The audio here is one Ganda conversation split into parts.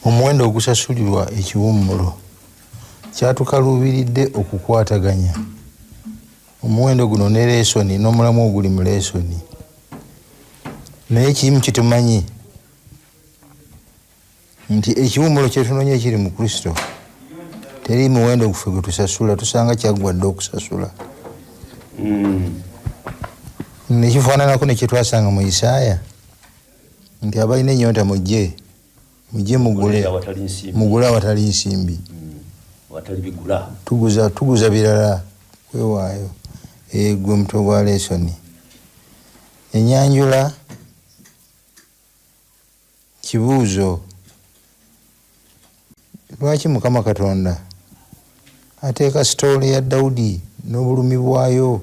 Omuwendo ogusasulirwa ekiwummulo. Kyatukaluubiridde okukwataganya omuwendo guno ne leesoni n'omulamwa oguli mu leesoni. Naye kimu kye tumanyi nti ekiwummulo kye tunoonya ekiri mu Kristo teri muwendo guffe gwe tusasula, tusanga kyaggwa dda okusasula. Nekifaananako ne kye twasanga mu Isaaya nti abalina ennyonta mujje, mujje mugule, mugule awatali nsimbi. Tuguza, tuguza birala kwewaayo. Gwe mutwe gwa leesoni. Ennyanjula Kibuuzo, Lwaki Mukama Katonda ateeka sitoole ya Daudi n'obulumi bwayo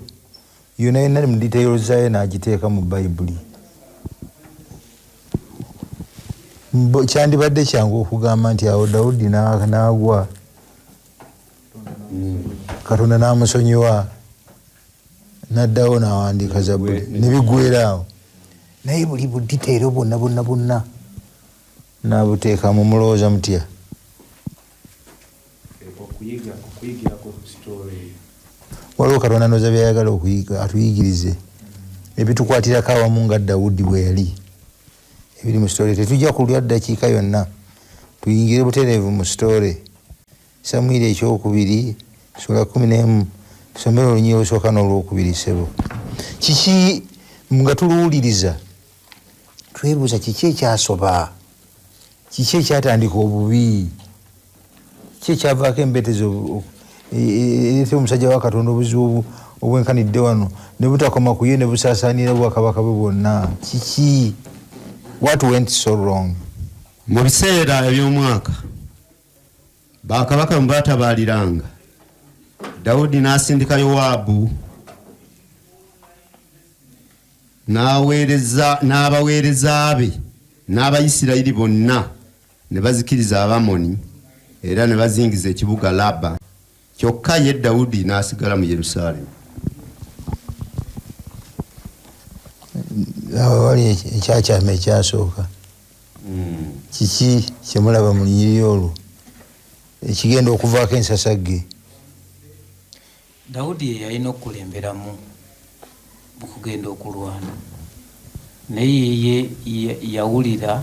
yonna yonna mu details zaayo n'agiteeka mu Bayibuli? Kyandibadde kyangu okugamba nti awo Daudi n'agwa, Katonda n'amusonyiwa, n'addawo n'awandiika Zabbuli ne biggweera awo. Naye buli bu detail bwonna bwonna bwonna n'abuteekamu. Mulowooza mutya? Okuyiga, okuyigirako ku story eyo. Waliwo Katonda ndowooza by'ayagala okuyiga atuyigirize ebitukwatirako awamu nga Dawudi bwe yali ebiri mu story. Tetujja kulya ddakiika yonna, tuyingire butereevu mu story. Samwiri ekyokubiri ssuula 11, tusomere olunyiriri olusooka n'olwokubiri, ssebo. Kiki nga tuluwuliriza twebuuza kiki ekyasoba, kiki ekyatandika obubi, kiki ekyavaako embetezi ereetera omusajja wa Katonda obuzibu obwenkanidde wano ne butakoma ku ye ne busaasaanira obwakabaka bwe bwonna. Kiki? What went so wrong? Mu biseera eby'omwaka bakabaka mwe baatabaaliranga, Dawudi n'asindika Yowaabu n'aweereza n'abaweereza be n'Abayisirayiri bonna ne bazikiriza Abamoni era ne bazingiza ekibuga Labba, kyokka ye Dawudi n'asigala mu Yerusaalemi. Awo wali ekyakyama ekyasooka. Kiki kye mulaba mu lunyiriri olwo ekigenda okuvaako ensasagge? Dawudi ye yalina okukulemberamu mu kugenda okulwana, naye ye yawulira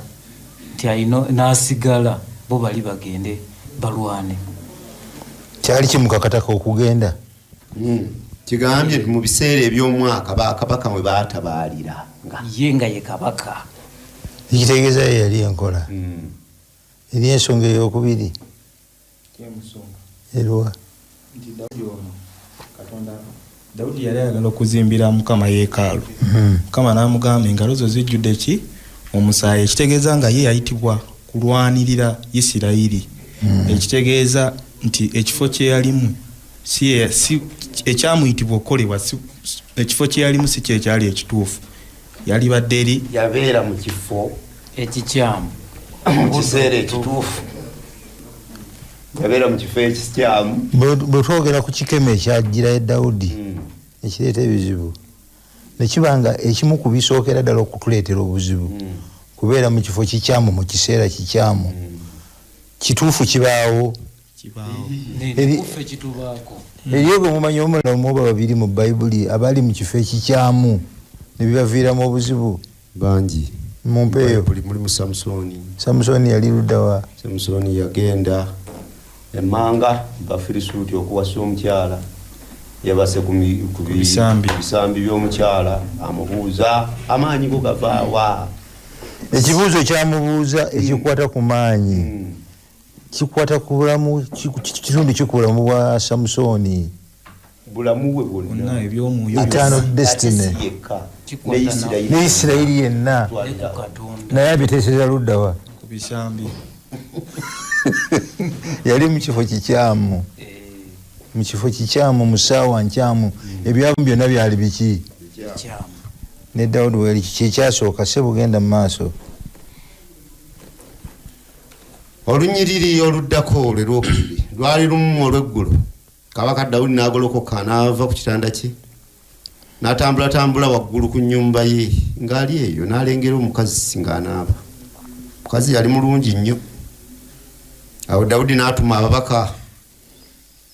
nti alina n'asigala, bo bali bagende balwane. Kyali kimukakatako okugenda. Kigambye nti mu biseera eby'omwaka bakabaka mwe baatabaaliranga. Ye nga ye kabaka. Ekitegeeza ye yali enkola. Eri ensonga ey'okubiri. Eruwa? Nti Dawudi ono Katonda, Dawudi yali ayagala okuzimbira Mukama yeekaalu. Mukama n'amugamba engalo zo zijjudde ki? Omusaayi. Ekitegeeza nga ye yayitibwa kulwanirira Isirayiri. Ekitegeeza nti ekifo kye yalimu si, si ekyamuyitibwa okukolebwa si, ekifo kye yalimu si kyekyali ekituufu. Yalibadde eri yabeera mu kifo ekikyamu mu kiseera ekituufu, yabeera mu kifo ekikyamu. Bwe twogera ku kikemo ekyajjira Dawudi ekireeta ebizibu, ne kiba nga ekimu ku bisookera ddala okutuleetera obuzibu kubeera mu kifo kikyamu mu kiseera kikyamu. Kituufu kibaawo? Kuffe kitubaako. Eriyo gwe mumanyi omulala omu oba babiri mu Bayibuli abali mu kifo ekikyamu ne bibaviiramu obuzibu? Bangi. Mumpeeyo. Bayibuli mulimu Samusooni. Samusooni yali ludda wa? Samusooni yagenda emmanga Bafirisuuti okuwasa omukyala. Yabase ku bisambi. Bisambi by'omukyala, amubuuza amaanyi go gavaawa? Ekibuuzo kyamubuuza ekikwata ku maanyi kikwata ku bulamu, kitundu ki ku bulamu bwa Samusooni? Bulamu bwe bwonna. Bwonna, eby'omwoyo. Eternal Ate destiny. si yekka, Kikwata ne na- Isirayiri. Ne Isirayiri yenna. Ne ku Katonda. Naye abiteeseza ludda wa? Ku bisambi. Yali mu kifo kikyamu, mu kifo kikyamu, mu ssaawa nkyamu. Ebyamu byonna byali biki? Kikyamu. Ne Dawudi weyali. Kiki ekyasooka? Ssebo, genda mu maaso. Olunyiriri oluddako lwe lwokubiri. Lwali lumu olw'eggulo, kabaka Dawudi n'agolokoka n'ava ku kitanda kye, n'atambulatambula waggulu ku nnyumba ye. Ng'ali eyo n'alengera omukazi ng'anaaba. Omukazi yali mulungi nnyo. Awo Dawudi n'atuma ababaka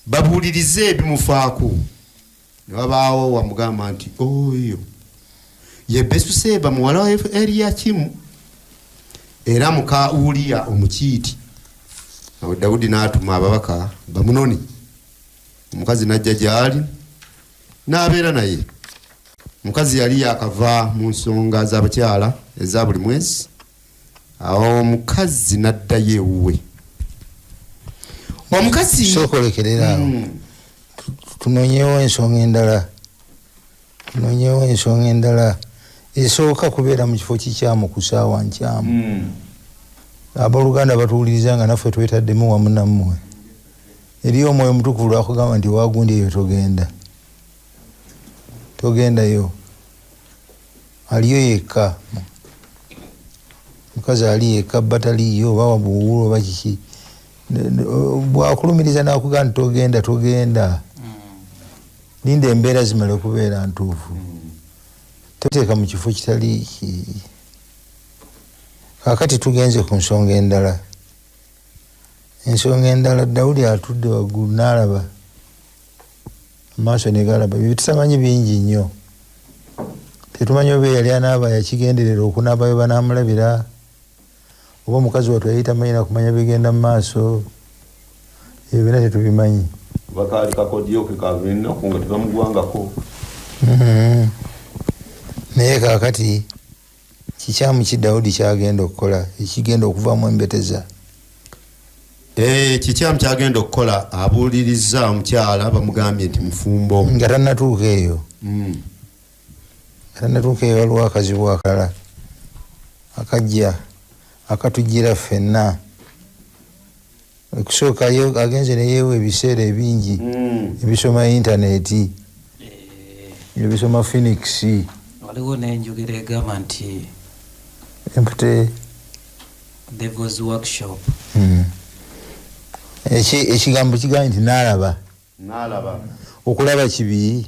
babuulirize ebimufaako, ne wabaawo wamugamba nti oyo ye Besuseeba muwala wa Eriyakimu era muka Uliya Omukiiti. Awo Dawudi n'atuma ababaka bamunone. Omukazi n'ajja gy'ali n'abeera naye. Omukazi yali yakava mu nsonga z'abakyala eza buli mwezi. Awo omukazi n'addayo ewuwe. Omukazi Sooka olekerera awo. Tunoonyewo ensonga endala, tunoonyewo ensonga endala. Esooka, kubeera mu kifo kikyamu ku saawa nkyamu. Abooluganda batuwuliriza nga naffe twetaddemu wamu nammwe. Eriyo Omwoyo Omutukuvu lwakugamba nti wagundi eyo togenda, togendayo, aliyo yekka, mukazi ali yekka, bataliyo oba wabuwuulu oba kiki. Bwakulumiriza nakugamba nti togenda, togenda, linda embeera zimale kubeera ntuufu. Toteeka mu kifo kitali. Kaakati tugenze ku nsonga endala. Ensonga endala, Dawudi atudde waggulu n'alaba, amaaso ne galaba bye tutamanyi bingi nnyo. Tetumanyi oba eyali anaaba yakigenderera okunaabayo banaamulabira, oba omukazi wattu yali tamanyi nakumanya bigenda mu maaso. Ebyo byonna tetubimanyi. Bakaali kakodyo ke ka buli nnaku nga tebamugwangako. Naye kaakati kikyamu ki Dawudi kyagenda okukola ekigenda okuvaamu embeteza? Eh, kikyamu kyagenda okukola, abuuliriza omukyala, bamugambye nti mufumbo. Nga tannatuuka eyo, nga tannatuuka eyo, waliwo akazibu akalala akajja akatujjira ffenna. Okusooka agenze neyeewa ebiseera ebingi ebisoma intaneti, ebisoma Phoenix. Waliwo n'enjogera egamba nti empute devil's workshop. Ekigambo kigambye nti naalaba. Naalaba. Okulaba kibi?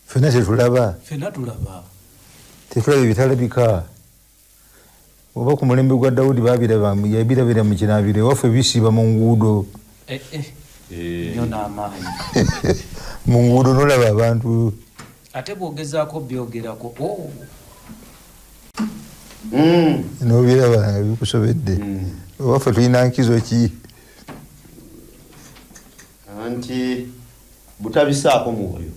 Ffenna tetulaba? Fenna tulaba. Tetulaba ebitalabika? Oba ku mulembe gwa Dawudi babiraba, yabirabira mu kinaabiro. Ewaffe bisiiba mu nguudo. Eh, eh. Nnyo n'amaanyi. Mu nguudo nolaba abantu. Ate bw'ogezaako byogerako, oh. Nobiraba nga bikusobedde. Ewaffe tulina nkizo ki? Anti butabisaako mwoyo.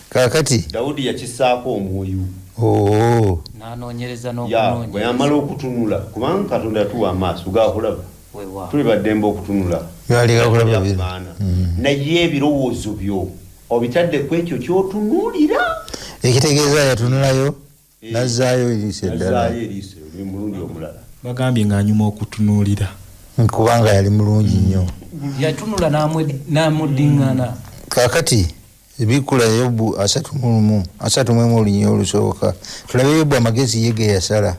Kaakati Dawudi yakisaako omwoyo. Oo. N'anoonyereza Ya bwe n'okunoonyereza. yamala okutunula, kubanga Katonda yatuwa amaaso gakulaba, Weewaawo. tuli baddembe okutunula. Gaali gakulaba bino. Byakugaana. Naye ebirowoozo byo obitadde ku ekyo kyotunuulira. Ekitegeeza yatunulayo, nazzaayo eriiso eddala. Nazzaayo eriiso eri mulundi omulala. Bagambye ng'anyuma okutunuulira. Kubanga yali mulungi nnyo. Yatunula n'amuddiŋŋana. Kaakati ebikkula Yobu 31, 31, olunyiriri olusooka, tulabe Yobu amagezi ye ge yasala.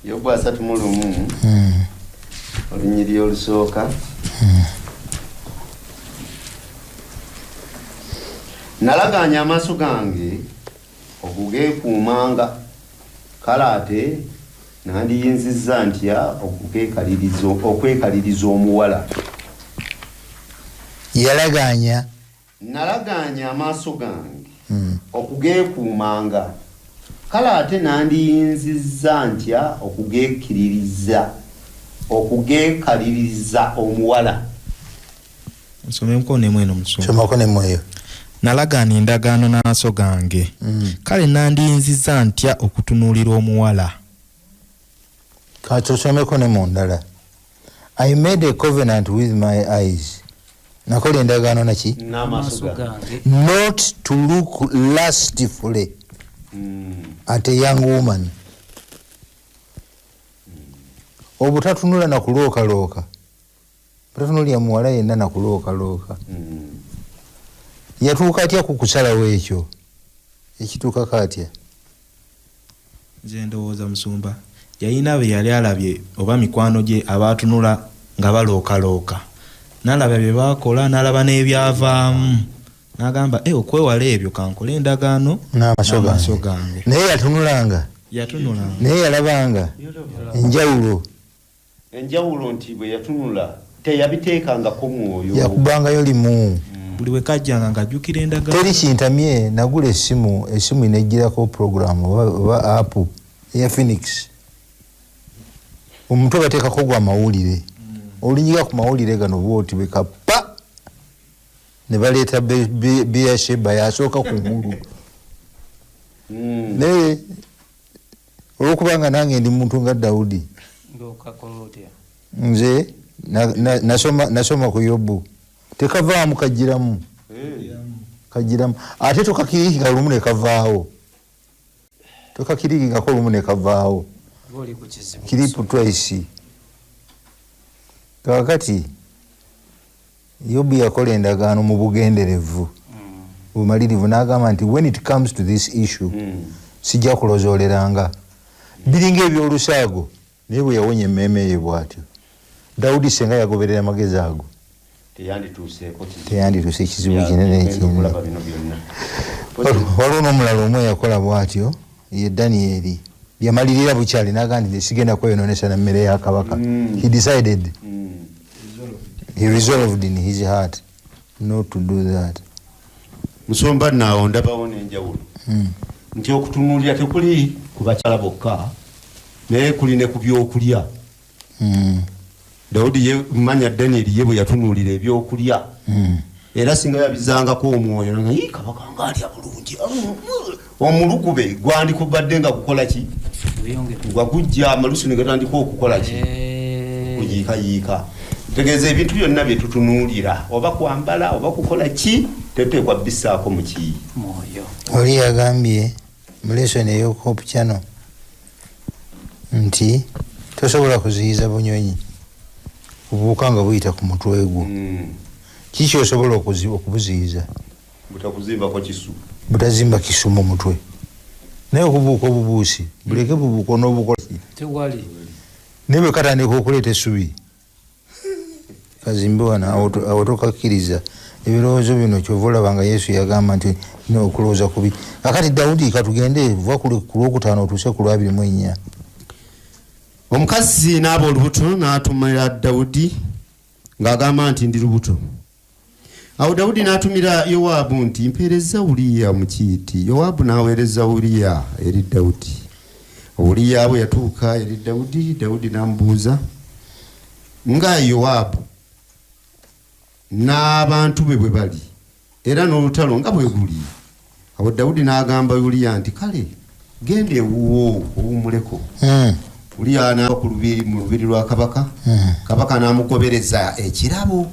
Yobu 31, olunyiriri olusooka. Nalagaanya amaaso gange okugeekuumanga, kale ate nandiyinzizza ntya okwekaliriza omuwala? Yalagaanya. Nalagaanya amaaso gange okugeekuumanga, kale ate nandiyinzizza ntya okugeekaliriza omuwala? Nsomeko nemweno, musumba. Somako nemweyo. Nalagaana endagaano n'amaaso gange, kale nandiyinzizza ntya okutunuulira omuwala? Katusomeko ne mu ndala. I made a covenant with my eyes, nakola endagaano naki? N'amaaso Amaaso gange. gange. Not to look lustfully at a young woman, obutatunula nakulookalooka, butatunulira muwala yenna nakulookalooka. Yatuuka atya ku kusalawo ekyo? Ekituukako atya? Nze ndowooza, musumba, yalina be yali alabye oba mikwano gye abaatunula nga balookalooka, n'alaba bye baakola, n'alaba n'ebyavaamu. N'agamba, okwewala ebyo kankole endagaano n'amaso n'amaso gange. gange. Naye yatunulanga. Yatunulanga. Naye yalabanga enjawulo. Enjawulo nti bwe yatunula teyabiteekangako mwoyo. Yakubangayo limu. Buli we kajjanga ng'ajjukira endagaano. Teri kintamye, nagula essimu, essimu inejjirako program oba app eya Phoenix. Omutwe bateekako gwa mawulire. Olinyiga ku mawulire gano bw'oti bwe kapa ne baleeta Beersheba yasooka ku ngulu. Naye olwokubanga nange ndi muntu nga Dawudi. Ng'okakola otya? Nze nasoma ku Yobu. Tekavaamu, kajjiramu. Kajjiramu. Ate tokakirikika lumu ne kavaawo. Tokakirikikako lumu ne kavaawo. Ng'oli ku kizibu. Click twice. Kaakati Yobu yakola endagaano mu bugenderevu. Bumalirivu n'agamba nti when it comes to this issue, sijja kulozooleranga. Biringa ebyolusaago, naye bwe yawonya emmeeme ye bw'atyo. Dawudi senga yagoberera amagezi ago. Teyandituuseeko kizibu. Teyandituuse ekizibu kinene Genda ekinene. okulaba bino byonna. Waliwo n'omulala omu eyakola bw'atyo, ye Daniyeri. Yamalirira bukyali n'agamba nti sigenda kweyonoonesa na mmere ya kabaka. He decided. He resolved in his heart not to do that. Musomba naawo ndabawo n'enjawulo nti okutunuulira tekuli ku bakyala bokka, naye kuli ne ku byokulya. Dawudi ye manya Daniel ye bwe yatunuulira ebyokulya, era singa yabizangako omwoyo nga, "Ii, kabaka ng'alya bulungi." Omulugube gwandikubadde nga kukola ki? Weyongere. Nga gujja amalusu ne gatandika okukola ki? Kuyiikayiika. Ntegeeza ebintu byonna bye tutunuulira, oba kwambala oba kukola ki, tetuteekwa bissaako mu ki? Mwoyo. Oli yagambye mu lesson ey'Hope Channel nti tosobola kuziyiza bunyonyi kubuuka nga buyita ku mutwe gwo. Kiki osobola okubuziyiza? Butakuzimbako kisu. Butazimba kisu mu mutwe. Naye okubuuka obubuusi buleke bubuuka n'obukola ki? Tewali. Naye bwe katandika okuleeta essubi kazimbe wano, awo tokakkiriza. Ebirowoozo bino kyova olaba nga Yesu yagamba nti okulowooza kubi. Kakati Dawudi katugende va ku lwokutaano otuuse ku lwabiri mu ennya. Omukazi n'aba olubuto n'atumira Dawudi ng'agamba nti ndi lubuto. Awo Dawudi n'atumira Yowaabu nti mpeereza Uliya Omukiiti. Yowaabu n'aweereza Uliya eri Dawudi. Uliya bwe yatuuka eri Dawudi, Dawudi n'amubuuza nga Yowaabu n'abantu be bwe bali, era n'olutalo nga bwe guli. Awo Dawudi n'agamba Uliya nti kale genda ewuwo owummuleko. Uliya n'ava ku lubiri, mu lubiri lwa kabaka. Kabaka n'amugobereza ekirabo.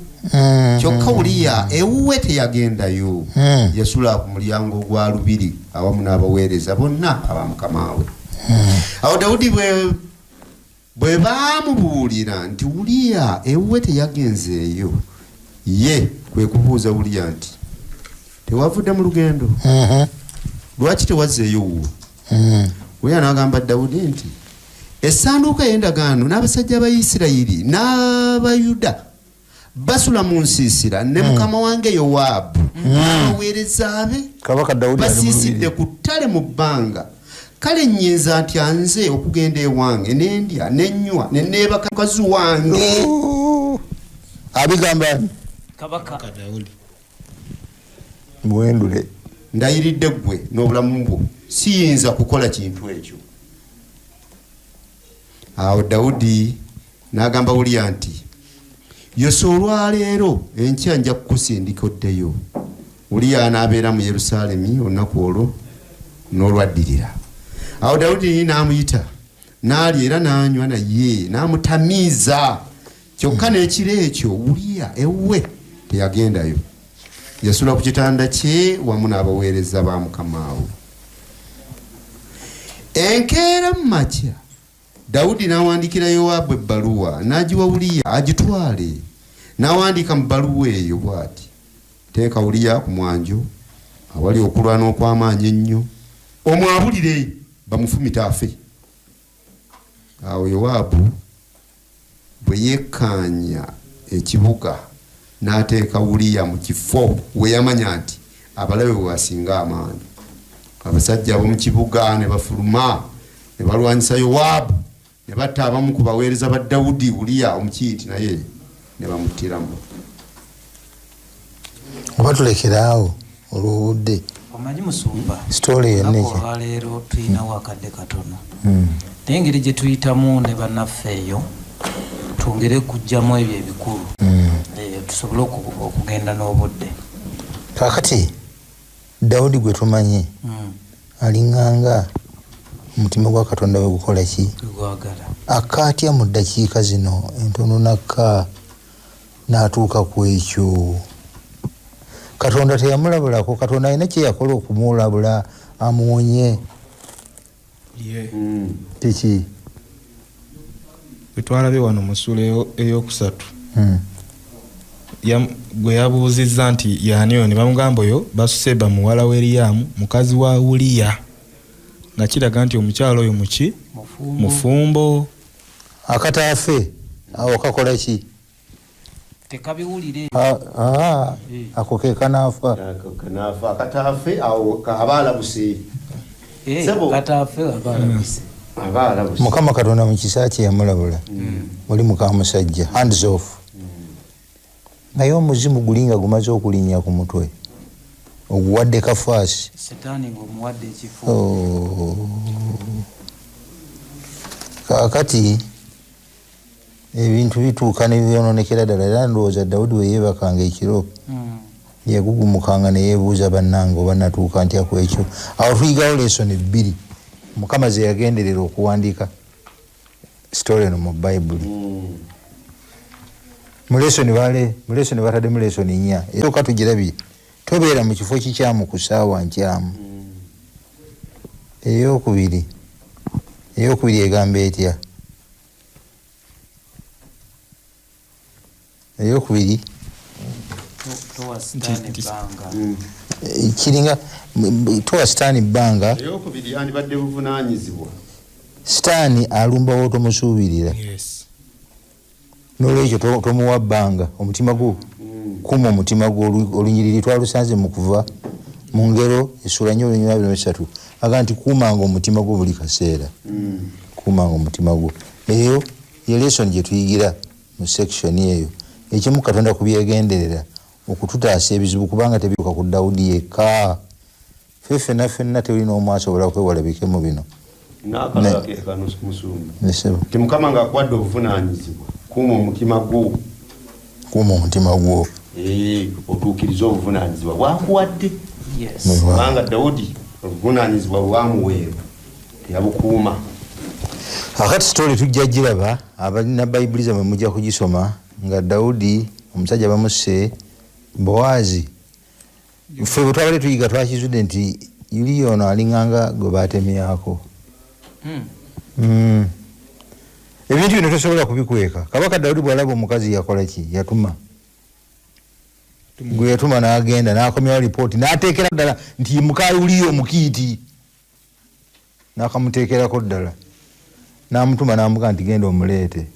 Kyokka Uliya ewuwe teyagendayo. Yasula ku mulyango gwa lubiri awamu n'abaweereza bonna aba mukama we. Awo Dawudi bwe baamubuulira nti Uliya ewuwe teyagenzeeyo, ye kwe kubuuza Uliya nti tewavudde mu lugendo? Lwaki tewazzeeyo wuwo? Uliya n'agamba Dawudi nti essanduuko ey'endagaano n'abasajja ba Isirayiri n'Abayuda basula mu nsiisira ne mukama wange Yowaabu n'abaweereza be Kabaka Dawudi ali mu basiisidde lubiri. ku ttale mu bbanga. Kale nnyinza ntya nze okugenda ewange ne ndya ne nnywa ne neebaka mukazi wange? Oh. Abigamba ani? Kabaka. Dawudi. Muwendule. Ndayiridde ggwe n'obulamu bwo, siyinza kukola kintu ekyo. Awo Dawudi n'agamba Uliya nti yosa olwaleero, enkya nja kukusindika oddeyo. Uliya n'abeera mu Yerusaalemi olunaku olwo n'olwaddirira. Awo Dawudi n'amuyita, n'alya era n'anywa naye, n'amutamiiza. Kyokka n'ekiro ekyo Uliya ewuwe teyagendayo. Yasula ku kitanda kye wamu n'abaweereza ba mukama we. Enkeera mu makya Dawudi n'awandiikira Yowaabu ebbaluwa n'agiwa Uliya agitwale. N'awandiika mu bbaluwa eyo bw'ati: teeka Uliya ku mwanjo awali okulwana okw'amaanyi ennyo, omwabulire bamufumite afe. Awo Yowaabu bwe yekkaanya ekibuga n'ateeka Uliya mu kifo we yamanya nti Abalabe bwe basinga amaanyi. Abasajja ab'omu kibuga ne bafuluma ne balwanyisa Yowaabu, ne batta abamu ku baweereza ba Dawudi, Uliya Omukiiti naye ne bamuttiramu. Oba tulekeraawo olw'obudde. Omanyi musumba, Story yonna olunaku ekyo. olwaleero tulinawo akadde katono, naye engeri gye tuyitamu ne bannaffe eyo, twongere kujjamu ebyo ebikulu, tusobole okugenda n'obudde. Kaakati Dawudi gwe tumanyi alinganga omutima gwa Katonda bwe gukola ki? Gwagala. Akka atya mu ddakiika zino entono nakka n'atuuka ku ekyo? Katonda teyamulabulako. Katonda alina kye yakola okumulabula amuwonye. Kiki? Bwe twalabye wano mu ssuula eyokusatu, gwe yabuuzizza nti yaani oyo, ne bamugamba oyo Basuseba muwala wa Eriyamu mukazi wa Uliya, nga kiraga nti omukyala oyo muki? Mufumbo. Mufumbo. Akataafe awo kakola ki? Tekabiwulire. Ako ke kanaafa. Ako kanaafa. Akataafe awo aba alabuse. Sebo. Kataafe aba alabuse. Aba alabuse. Mukama Katonda mu kisa kye yamulabula, oli muka musajja, hands off. Naye omuzimu guli nga gumaze okulinnya ku mutwe, oguwadde kafaasi. Setaani ng'omuwadde ekifo. Oh. Kaakati ebintu bituuka ne byononekera ddala. Era ndowooza Dawudi we yeebakanga ekiro, yagugumukanga ne yeebuuza, bannange, oba natuuka ntya ku ekyo? Awo tuyigawo lesson bbiri Mukama ze yagenderera okuwandiika story eno mu Bayibuli. Mu lesson bale, mu lesson bataddemu lesson nnya. Esooka tugirabye: tobeera mu kifo kikyamu ku ssaawa nkyamu. Eyokubiri egamba etya? Eyokubiri. Towa sitaani ebbanga. Kiringa towa sitaani bbanga. Eyokubiri yandibadde buvunaanyizibwa. Sitaani alumba w'otomusuubirira. Nolwekyo tomuwa bbanga. Omutima gwo, kuuma omutima gwo. Olunyiriri twalusanze mu Kuva mu Ngero essula 4 olunyiriri 23, aga nti kuumanga omutima gwo buli kaseera. Kuumanga omutima gwo. Eyo ye lesson gye tuyigira mu section eyo. Ekimu Katonda kubyegenderera okututaasa ebizibu, kubanga tebituuka ku Dawudi yekka, ffe ffenna ffenna tewali n'omu asobola kwewala bikemo bino. N'akalala ke kano, musumba. Nesebo. Nti Mukama ng'akuwadde obuvunaanyizibwa, kuuma omutima gwo. Kuuma omutima gwo. Otuukirize obuvunaanyizibwa bwakuwadde. Kubanga Dawudi obuvunaanyizibwa bwamuweebwa teyabukuuma. Akati story tujja giraba, abalina Bayibuli zammwe mujja kugisoma, nga Dawudi omusajja bamusse Bowaazi. Ffe bwe twabadde tuyiga twakizudde nti Yuliya ono alinganga gwe batemyako. Ebintu bino tosobola kubikweka. Kabaka Dawudi bw'alaba omukazi yakola ki? Yatuma. Gwe yatuma n'agenda n'akomyawo lipooti n'ateekera ddala nti muka Uliya Omukiiti, n'akamuteekerako ddala, n'amutuma n'amugaa nti genda omuleete.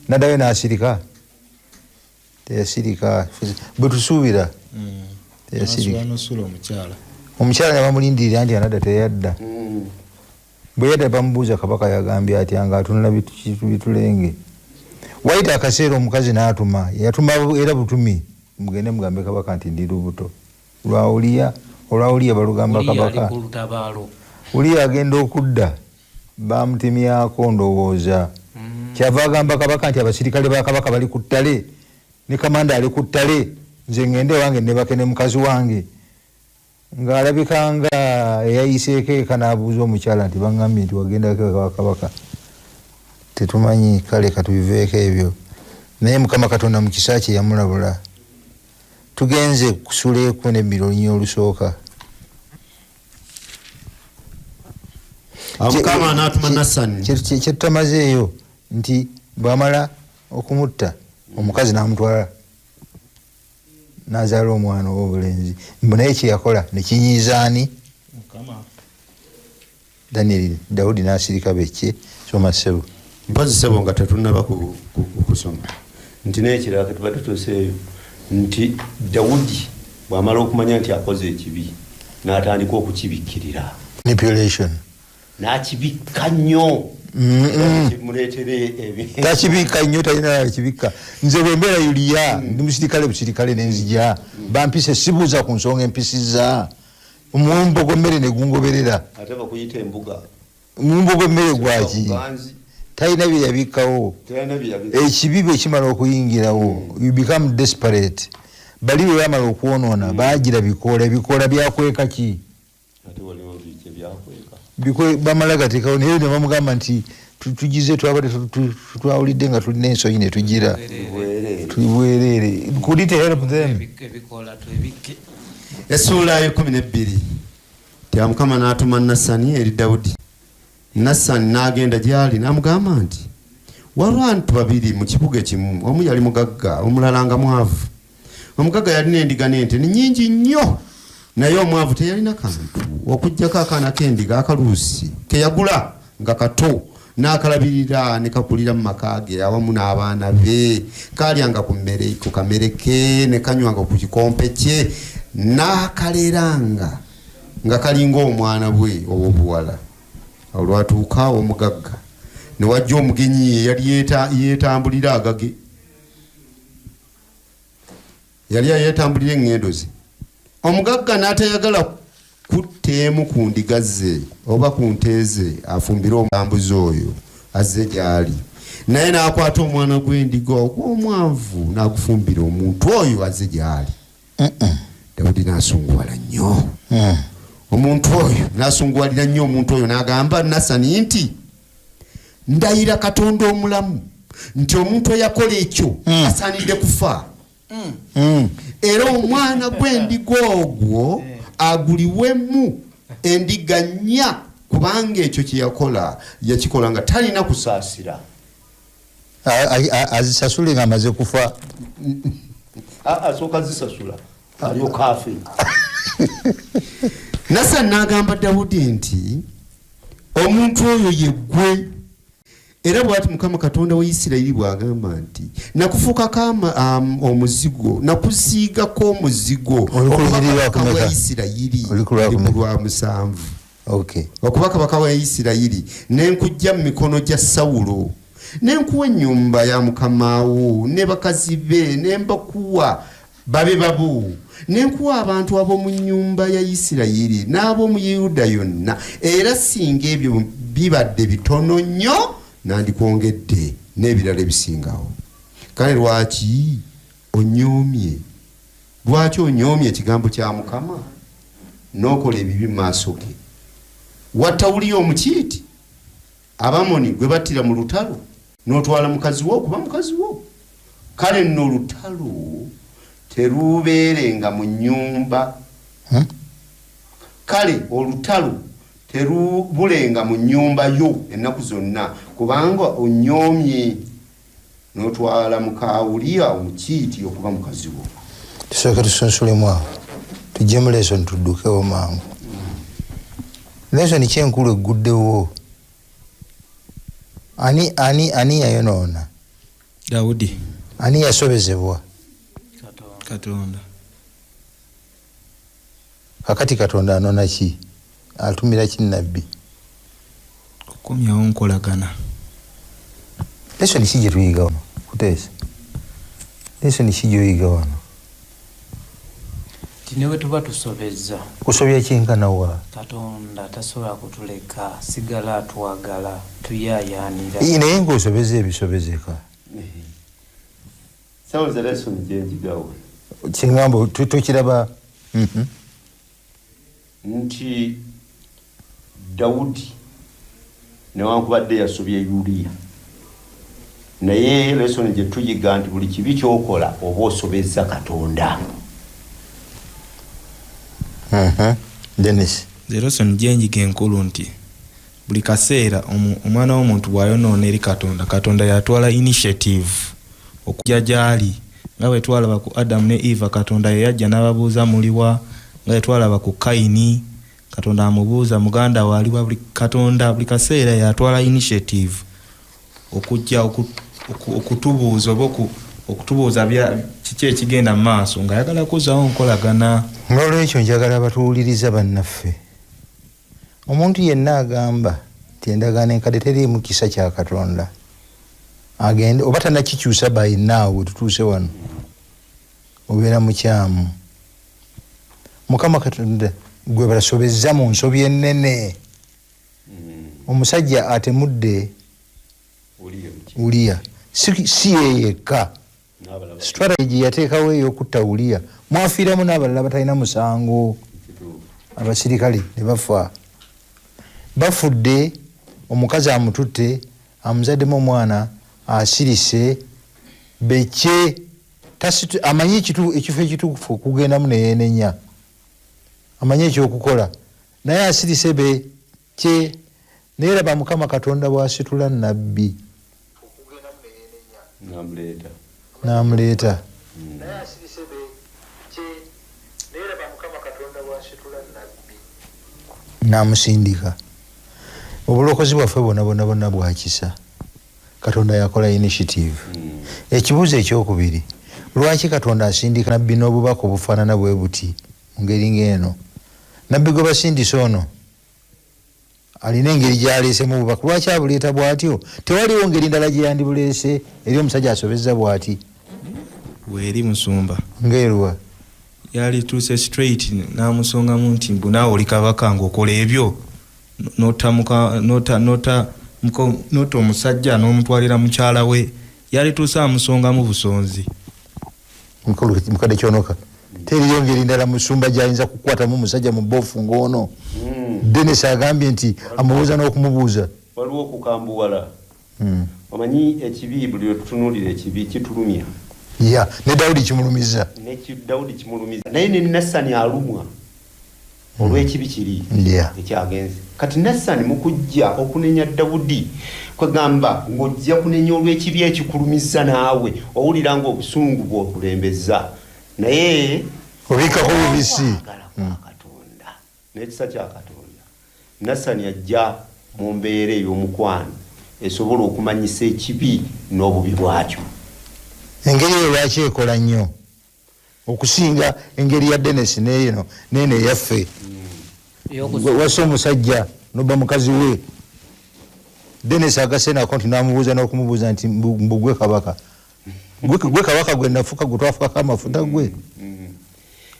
Naddayo n'asirika? Teyasirika. Bwe tusuubira teyasirika. Nosula omukyala. Omukyala ne bamulindirira nti anadda, teyadda. Bwe yadda bamubuuza, kabaka yagambye atya? Nga atunula bitulenge. Wayita akaseera omukazi n'atuma, yatuma era butumi, mugende mugambe kabaka nti ndi lubuto lwa Uliya. Olwa Uliya balugamba Uliya ali kabaka. ku lutabaalo. Uliya agenda okudda bamutemyako ndowooza. Kyava agamba kabaka nti abasirikale ba kabaka bali ku ttale ne kamanda ali ku ttale, nze ngende wange nebake ne mukazi wange. Ng'alabika nga eyayiseeko eka n'abuuza omukyala nti baŋŋambye nti wagendako ewa kabaka. Tetumanyi, kale katubiveeko ebyo, naye Mukama Katonda mu kisa kye yamulabula. Tugenze kusula 12 olunyiriri olusooka. Awo Mukama n'atuma Nasani. Kyetutamazeeyo nti bw'amala okumutta omukazi n'amutwala n'azaala omwana ow'obulenzi, mbu naye kyeyakola ne kinyiizaani? Mukama. Daniel Dawudi n'asirika bekye. Soma ssebo. Mpozi ssebo nga tetunnaba kusoma, nti n'ekirala ketuba tutuuseeyo nti Dawudi Bw'amala okumanya nti akoze ekibi, n'atandika okukibikkirira. Manipulation. N'akibikka nnyo. Kimuleetere Takibikka nnyo, talina kibikka. Nze bwe mbeera Yuliya, ndi musirikale busirikale, nenzija bampise, sibuuza ku nsonga empisiza. Omuwumbo gw'emmere ne gungoberera. Ate bakuyita embuga. Omuwumbo gw'emmere gwaki? Buganzi. Talina bye yabikkawo. Talina bye yabikka. Ekibi bwe kimala okuyingirawo, you become desperate. Bali bwe bamala okwonoona, bagira bikoola. Ebikoola byakweka ki? Ate waliwo biki ebyakweka? Bamala gateekawo, naye ne bamugamba nti tugize, twabadde twawulidde nga tulina ensonyi ne tugira Bwereere. Tuli bwereere. Could it help them? Ebikoola twebikke. Essuula 12. Tya Mukama n'atuma Nasani eri Dawudi. Nasani n'agenda gy'ali n'amugamba nti, waliwo abantu babiri mu kibuga ekimu, omu yali mugagga, omulala nga mwavu. Omugagga yalina endiga n'ente ni nnyingi nnyo, naye omwavu teyalina kantu okuggyako akaana k'endiga akaluusi ke yagula nga kato, n'akalabirira ne kakulira mu maka ge awamu n'abaana be. Kaalyanga ku mmere, ku kamere ke, ne kanywanga ku kikompe kye, n'akaleranga nga kalinga omwana bwe ow'obuwala. Awo lwatuuka omugagga ne wajja omugenyi eyali yeetambulira agage, yali yeetambulira eŋŋendo ze. Omugagga n'atayagala kutteemu ku ndiga ze oba ku nte ze afumbire omulambuzi oyo azze gy'ali, naye n'akwata omwana gw'endiga ogw'omwavu n'agufumbira omuntu oyo azze gy'ali. Dawudi n'asunguwala nnyo omuntu oyo, n'asunguwalira nnyo omuntu oyo, n'agamba Nasani nti, ndayira Katonda omulamu nti omuntu eyakola ekyo asaanidde kufa, era omwana gw'endiga ogwo aguliwemu endiga nnya, kubanga ekyo kye yakola yakikola nga talina kusaasira. Azisasule nga amaze kufa. Asooka zisasula alyoka afe. Nasani n'agamba Dawudi nti, omuntu oyo ye ggwe. Era bw'ati Mukama Katonda wa Isirayiri bw'agamba nti, nakufuukako omuzigo, nakusiigako omuzigo Oli ku okuba lunyiriri lwa kabaka wa kumeka? Isirayiri. Oli ku lwa Ndi ku kumeka? lwa 7. Okuba kabaka wa Isirayiri, ne nkujja mu mikono gya Sawulo, ne nkuwa ennyumba ya mukamaawo ne bakazi be, ne mbakuwa babe babo, ne nkuwa abantu ab'omu nnyumba ya Isirayiri n'ab'omu Yuda yonna. Era singa ebyo bibadde bitono nnyo, nandikwongedde n'ebirala ebisingawo. Kale lwaki onyoomye? Lwaki onyoomye ekigambo kya Mukama n'okola ebibi mu maaso ge? Watta Uliya Omukiiti, Abamoni gwe battira mu lutalo, n'otwala mukazi wo okuba mukazi wo. Kale nno olutalo terubeerenga mu nnyumba. Kale olutalo terubulenga mu nnyumba yo ennaku zonna, kubanga onyoomye n'otwala muka Uliya Omukiiti okuba mukazi wo. Tusooke tusunsulemu awo, tuggyemu lesson, tuddukewo mangu. Lesson ki enkulu egguddewo? Ani yayonoona? Dawudi. Ani yasobezebwa? Katonda. Kakati Katonda anona ki? Atumira ki nabbi? Okukomyawo nkolagana. Lesson ki gye tuyiga wano? Kuteesa, lesson ki gy'oyiga wano? Nti ne bwe tuba tusobezza, Kusobya kyenkana wa? Katonda tasobola kutuleka, sigala atwagala, tuyaayaanira. Naye ng'osobeza ebisobezeka. Sawa za lesson gyenjigawo. Kyeŋŋamba tokiraba. Nti Dawudi newankubadde yasobya Yuliya, naye lesson gye tuyiga nti buli kibi kyokola oba osobezza Katonda. Denis. Nze lesson gyenjiga enkulu nti buli kaseera omwana w'omuntu bw'ayonoona eri Katonda, Katonda yatwala initiative okujja gy'ali, nga bwe twalaba ku Adamu ne Eva, Katonda ye yajja n'ababuuza muliwa, nga bwe twalaba ku Kayini, Katonda amubuuza muganda we aliwa. Buli Katonda buli kaseera yatwala initiative okujja okutubuuza oba Okutubuuza kiki ekigenda mu maaso ng'ayagala kuzzaawo nkolagana. N'olwekyo njagala batuwuliriza bannaffe, omuntu yenna agamba nti endagaano enkadde teriimu kisa kya Katonda, agende oba tannakikyusa by now we tutuuse wano, obeera mukyamu. Mukama Katonda gwe basobezza mu nsobi ennene. Omusajja atemudde Uliya, si ye yekka. Strategy yateekawo ey'okutta Uliya, mwafiiramu n'abalala batalina musango, abasirikale ne bafa. Bafudde, omukazi amututte, amuzaddemu omwana, asirise beke, amanyi ekifo ekituufu okugendamu ne yeenenya, amanyi ekyokukola, naye asirise beke. Naye laba Mukama Katonda bw'asitula nabbi n'amuleeta. N'amusindika. Obulokozi bwaffe bwonna bwonna bwonna bwa kisa. Katonda yakola initiative. Ekibuuzo ekyokubiri, lwaki Katonda asindika nabbi n'obubaka obufaanana bwe buti mu ngeri ng'eno? Nabbi gwe basindise ono alina engeri gy'aleesemu obubaka, lwaki abuleeta bw'atyo? Tewaliwo ngeri ndala gye yandibuleese eri omusajja asobezza bw'ati. Weeri musumba. Ng'eruwa? Yalituuse straight n'amusongamu nti mbu naawe oli kabaka ng'okola ebyo, n'otta omusajja n'omutwalira mukyala we. Yalituuse amusongamu busonzi. Mukadde Kyonoka, teriyo ngeri ndala musumba gy'ayinza kukwatamu musajja mu boofu ng'ono. Dennis agambye nti amubuuza n'okumubuuza. Waliwo okukambuwala. Omanyi ekibi, buli lwe tutunuulira ekibi kitulumya. Ya, ne Dawudi kimulumiza. Ne Dawudi kimulumiza. Naye ne Nasani alumwa olw'ekibi kiri ekyagenze. Kati Nasani mu kujja okunenya Dawudi, kwegamba ng'ojja kunenya olw'ekibi ekikulumiza naawe, owulira ng'obusungu bw'okulembeza. Naye obikkako bubisi. Okwagala kwa Katonda n'ekisa kya Katonda, Nasani ajja mu mbeera ey'omukwano esobola okumanyisa ekibi n'obubi bwakyo. Engeri eyo lwaki ekola nnyo okusinga engeri ya Dennis n'eno n'eno eyaffe? Wassa omusajja n'obba mukazi we. Dennis agasenako nti n'amubuuza n'okumubuuza nti mbu gwe kabaka. Gwe kabaka gwe nafuka, gwe twafukako amafuta gwe.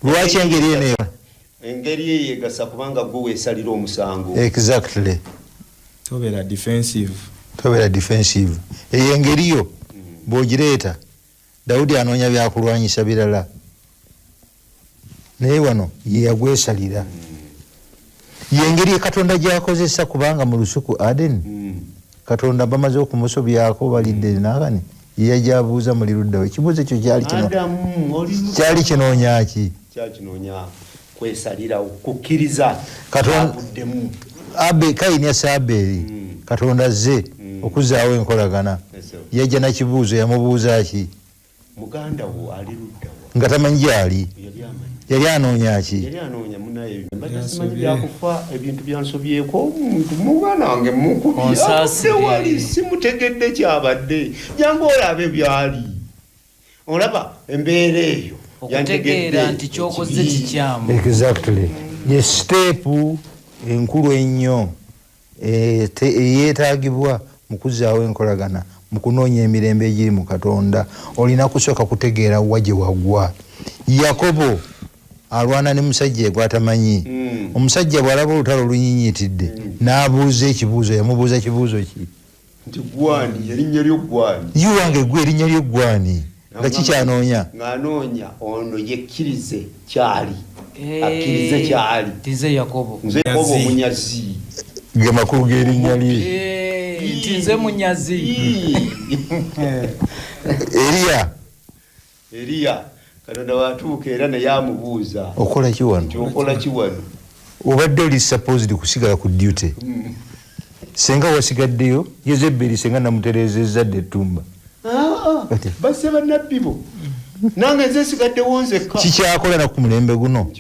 Lwaki engeri eno eyo? Engeri eyo egasa kubanga gwe weesalira omusango. Exactly. Tobeera defensive. Tobeera defensive. Eyo engeri yo bw'ogireeta, Dawudi anoonya byakulwanyisa birala. Naye wano ye yagwesalira. Ye ngeri Katonda gy'akozesa, kubanga mu lusuku Aden, Katonda bamaze okumusobyako balidde n'akani, ye yajja abuuza muli ludda we. Ekibuuzo ekyo kyali kinoonya ki? Kyakinoonya kwesalirawo, kukkiriza. Katonda Kayini asse Abeeri, Katonda azze okuzzaawo enkolagana. Yajja na kibuuzo, yamubuuza ki? Muganda wo ali ludda wa? Nga tamanyi gy'ali. Yali anoonya ki? Yali anoonya munaye. Mbadde simanyi byakufa, ebintu byansobyeko, omuntu muganda wange mukubye. Wali simutegedde kyabadde. Jangu olabe byali. Olaba embeera eyo. Okutegeera nti ky'okoze kikyamu. Exactly. Ye step enkulu ennyo eyeetaagibwa mu kuzzaawo enkolagana, mu kunoonya emirembe egiri mu Katonda. Olina kusooka kutegeera wa gye wagwa. Yakobo alwana ne musajja gw'atamanyi. Omusajja bw'alaba olutalo olunyinyitidde, n'abuuza ekibuuzo. Yamubuuza kibuuzo ki? Nti gwani, erinnya lyo gwani? Ye wange gwe erinnya lyo gwani? Nga kikyanoonya. Ng'anoonya ono yekkirize kyali. Akkirize kyali. Nti nze Yakobo. Nze Yakobo omunyazi. Ge makulu g'erinnya lye. Nti nze munyazi. Eriya. Eriya Katonda watuuka era naye amubuuza. Okola ki wano? Nti okola ki wano? Obadde oli supposed kusigala ku duty. Senga wasigaddeyo, Yezeberi senga namutereezezza dda ettumba. Basse bannabbi bo. Nange nze nsigaddewo nzekka. Kikyakola na ku mulembe guno.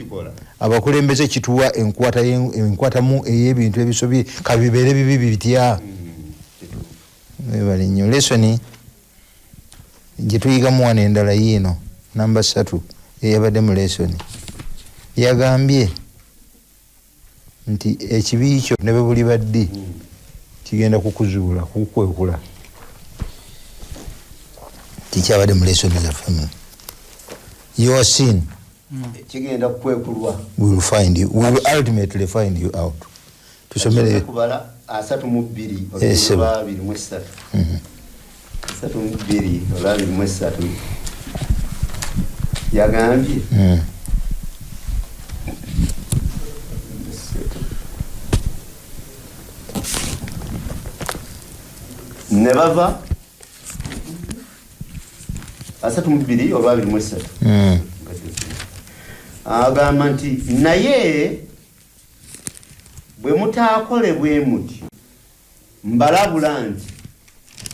Abakulembeze kituwa enkwatamu ey'ebintu ebisobye, kabibeere bibi bitya. Mwebale nnyo. Lesson Gye tuyigamu wano endala yiino namba 3 eyabadde mu lesoni. Yagambye nti ekibi kyo ne bwe buliba ddi kigenda kukuzuula, kukukwekula. Kikyabadde mu lesoni zaffe muno. Your sin kigenda kukwekulwa. Will find you, will ultimately find you out. Tusomere kubala 32 Sebo. olwa 23. 32 olwa 23. Yagambye ne bava 32 olwa 23. Agamba nti naye bwe mutaakole bwe muti mbalabula nti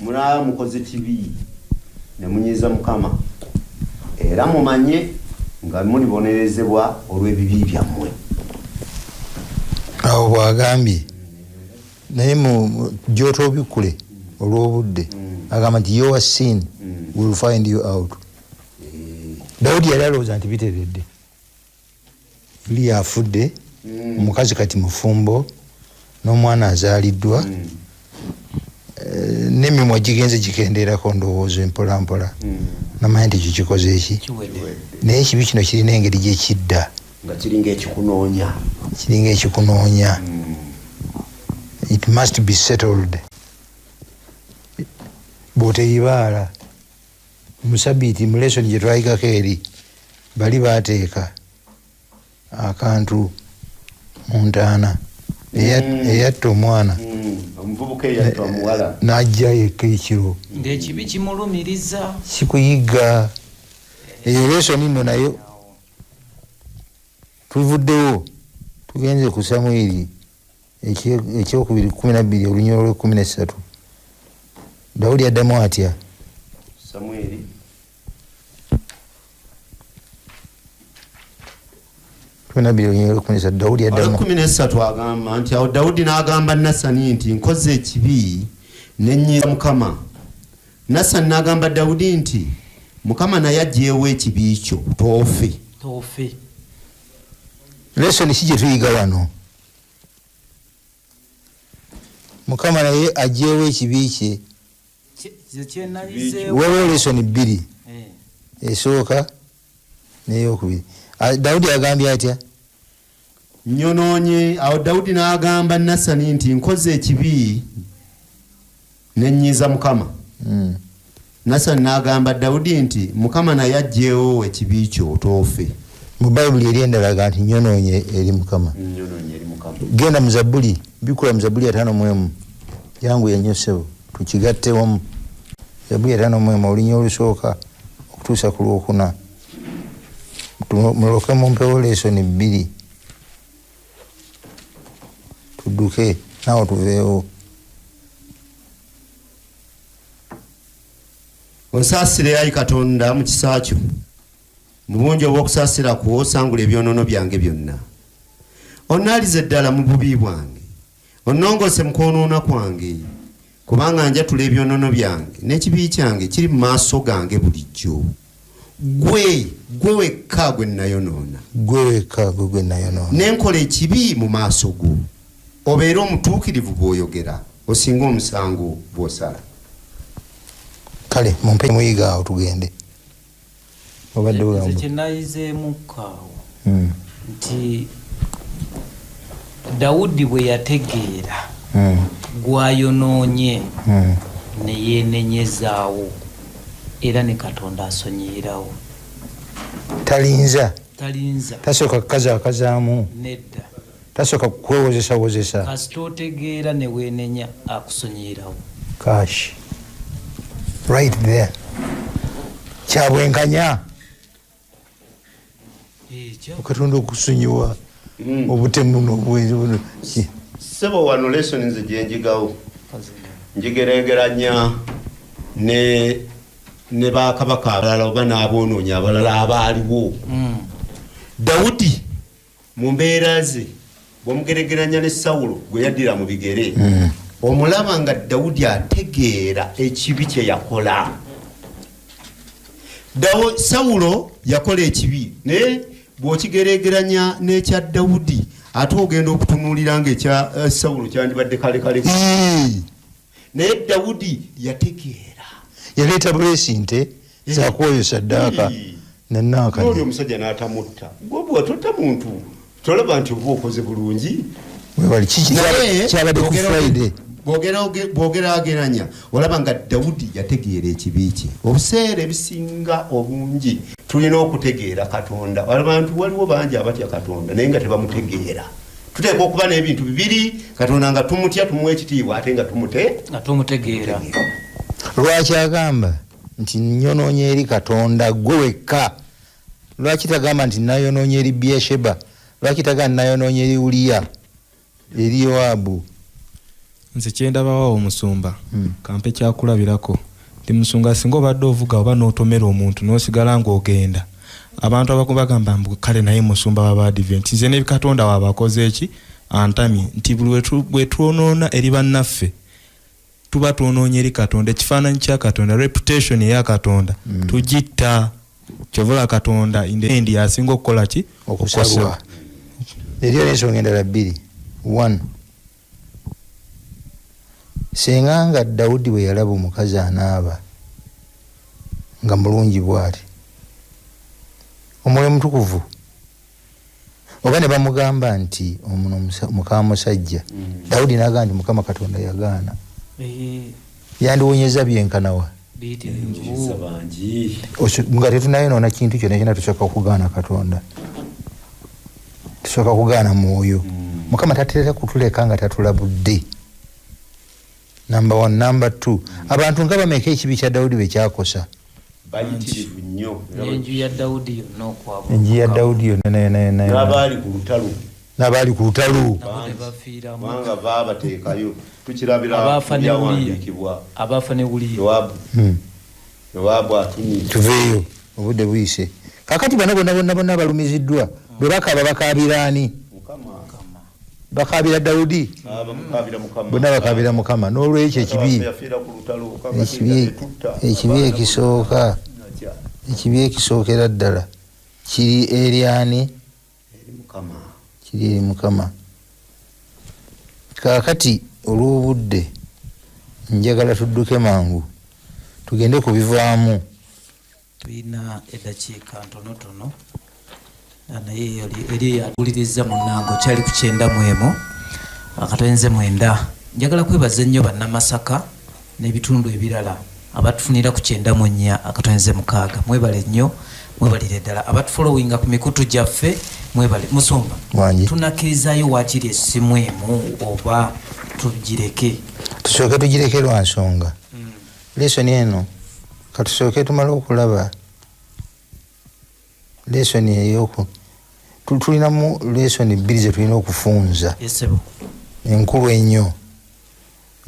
munaaba mukoze kibi ne munyiiza Mukama, era mumanye nga mulibonerezebwa olw'ebibi byammwe. Awo bw'agambye naye gy'otobikkule olw'obudde, agamba nti your sin will find you out. Dawudi yali alowooza nti biteredde, Uliya afudde, omukazi kati mufumbo n'omwana azaaliddwa, n'emimwa gigenze gikendeerako ndowooza mpola mpola, namanya nti ekyo kikoze eki, naye ekibi kino kirina engeri gye kidda nga kiringa ekikunoonya, kiringa ekikunoonya. It must be settled. Bw'oteyibaala musabiiti mu lesoni gye twayigako eri bali baateeka akantu mu ntaana eyatta omwana, omuvubuka eyatta omuwala n'ajja yekka ekiro ng'ekibi kimulumiriza kikuyiga. Eyo lesoni nno nayo tuvuddewo tugenze ku Samwiri ekyokubiri 12 olunyolo lw'ekkumi n'essatu. Dawudi addamu atya? Samwiri 12 olunyolo lw'ekkumi n'essatu. Dawudi addamu olw'ekkumi n'essatu agamba nti awo Dawudi n'agamba Nasani nti nkoze ekibi ne nnyiiza Mukama. Nasani n'agamba Dawudi nti Mukama naye aggyeewo ekibi kyo toofe. Toofe. Lesoni ki gye tuyiga wano? Mukama naye aggyeewo ekibi kye. Waliwo lesoni bbiri, esooka n'eyokubiri. Dawudi agambye atya? Nnyonoonye. Awo Dawudi n'agamba Nasani nti nkoze ekibi ne nnyiiza Mukama. Nasani n'agamba Dawudi nti Mukama naye aggyeewo ekibi kyo toofe. Mu Bayibuli eri endala nti nnyonoonye eri Mukama. Nnyonoonye eri Mukama. Genda mu Zabbuli, bikkula mu Zabbuli 51. Jangu ennyo ssebo, tukigatte wamu. Zabbuli 51 olunya olusooka okutuusa ku lwokuna. Muloke mumpewo lesoni bbiri tudduke naawe tuveewo. Onsaasire ayi Katonda mu kisa kyo, mu bungi obw'okusaasira kwo osangula ebyonoono byange byonna. Onnaalize ddala mu bubi bwange, onnongoose mu kwonoona kwange, kubanga njatula ebyonoono byange n'ekibi kyange kiri mu maaso gange bulijjo. Gwe, gwe wekka gwe nnayonoona. Gwe wekka gwe gwe nnayonoona. Ne nkola ekibi mu maaso go. Obeere omutuukirivu bw'oyogera, osinga omusango bw'osala. Kale mumpe muyiga awo tugende. Obadde Nze kye nayizeemukko awo nti Dawudi bwe yategeera gwayonoonye ne yeenenyezaawo era ne Katonda asonyiyirawo. Talinza. Talinza. Tasooka kukazaakazaamu. Nedda. Tasooka kukwewozesawozesa. Kasita otegeera ne weenenya akusonyiyirawo. Cash. Right there. Kyabwenkanya. Katonda okusonyiwa obutemu n'obwenzi buno. Ssebo wano lesson nze gye njigawo. Njigeregeranya ne bakabaka abalala oba n'aboonoonyi abalala abaaliwo. Dawudi mu mbeera ze bw'omugeregeranya ne Sawulo gwe yaddira mu bigere, omulaba nga Dawudi ategeera ekibi kye yakola. Sawulo yakola ekibi, naye bw'okigeregeranya n'ekya Dawudi, ate ogenda okutunuulira ng'ekya Sawulo kyandibadde kalekale. Naye Dawudi yategeera, yaleeta buleesi nte zakwoyo saddaaka nanaakali omusajja n'atamutta. Gwe bw'ototta muntu tolaba nti oba okoze bulungi. Kyabadde ku Friday. Bw'ogerageranya olaba nga Dawudi yategeera ekibi kye. Obuseera ebisinga obungi tulina okutegeera Katonda. Abantu waliwo bangi abatya Katonda naye nga tebamutegeera. Tuteekwa okuba n'ebintu bibiri, Katonda nga tumutya, tumuwa ekitiibwa, ate nga tumutegeera. Lwaki agamba nti nnyonoonye eri Katonda gwe wekka? Lwaki tagamba nti nayonoonye eri Beersheba? Lwaki tagamba nayonoonye eri Uliya, eri Yowabu? Nze kyendabawo omusumba, kampe kyakulabirako nti musumba singa obadde ovuga oba n'otomera omuntu n'osigala ng'ogenda, abantu abaku bagamba mbu kale naye musumba w'Abadvent, nze ne Katonda waabakoze eki antamye, nti buli bwe twonoona eri bannaffe tuba twonoonye eri Katonda. Ekifaananyi kya Katonda, reputation eya Katonda tugitta. Kyovula Katonda in the end yasinga okukola ki? Okusalwa. Eriyo n'ensonga endala bbiri. One, senga nga Dawudi bwe yalaba omukazi anaaba nga mulungi bw'ati, Omwoyo Mutukuvu oba ne bamugamba nti omuno muka musajja, Dawudi n'agamba nti Mukama Katonda yagaana, yandiwonyeza byenkanawa nga tetunayonoona kintu kyonna kyonna. Tusooka kugaana Katonda, tusooka kugaana mwoyo. Mukama tatera kutuleka nga tatulabudde. Number one. Number two, abantu nga bameka ekibi kya Dawudi bwe kyakosa? Bayitirivu nnyo. Enju ya Dawudi yonna okwabula. Enju ya Dawudi yonna nayo. N'abaali ku lutalo. N'abaali ku lutalo. Nabo ne bafiiramu. Kubanga baabateekayo, tukirabira Abaafa ne Uliya. byawandiikibwa. Abaafa ne Uliya. Yowabu. Yowabu atumye. Tuveeyo, obudde buyise. Kakati bano bonna bonna bonna balumiziddwa, bwe bakaaba bakaabira ani? Mukama. Bakaabira Dawudi? Bamukabira Mukama. Bonna bakaabira Mukama. N'olwekyo ekibi yafiira ku lutalo kakati tetutta. Ekibi ekisooka, ekibi ekisookera ddala kiri eri ani? Eri Mukama. Kiri eri Mukama. Kaakati olw'obudde njagala tudduke mangu tugende ku bivaamu. Tulina eddakiika ntonotono, naye eri eyawuliriza munnange okyali ku 91.9. Njagala kwebaza ennyo Bannamasaka n'ebitundu ebirala abatufunira ku 94.6. Mwebale nnyo, mwebalire ddala. Abatufollowinga ku mikutu gyaffe, mwebale. Musumba, Wangi. tunakkirizaayo waakiri essimu emu oba tugireke? Tusooke tugireke lwa nsonga lesson eno. Katusooke tumale okulaba lesson eyoku tulinamu lesson bbiri ze tulina okufunza. Esebo. Enkulu ennyo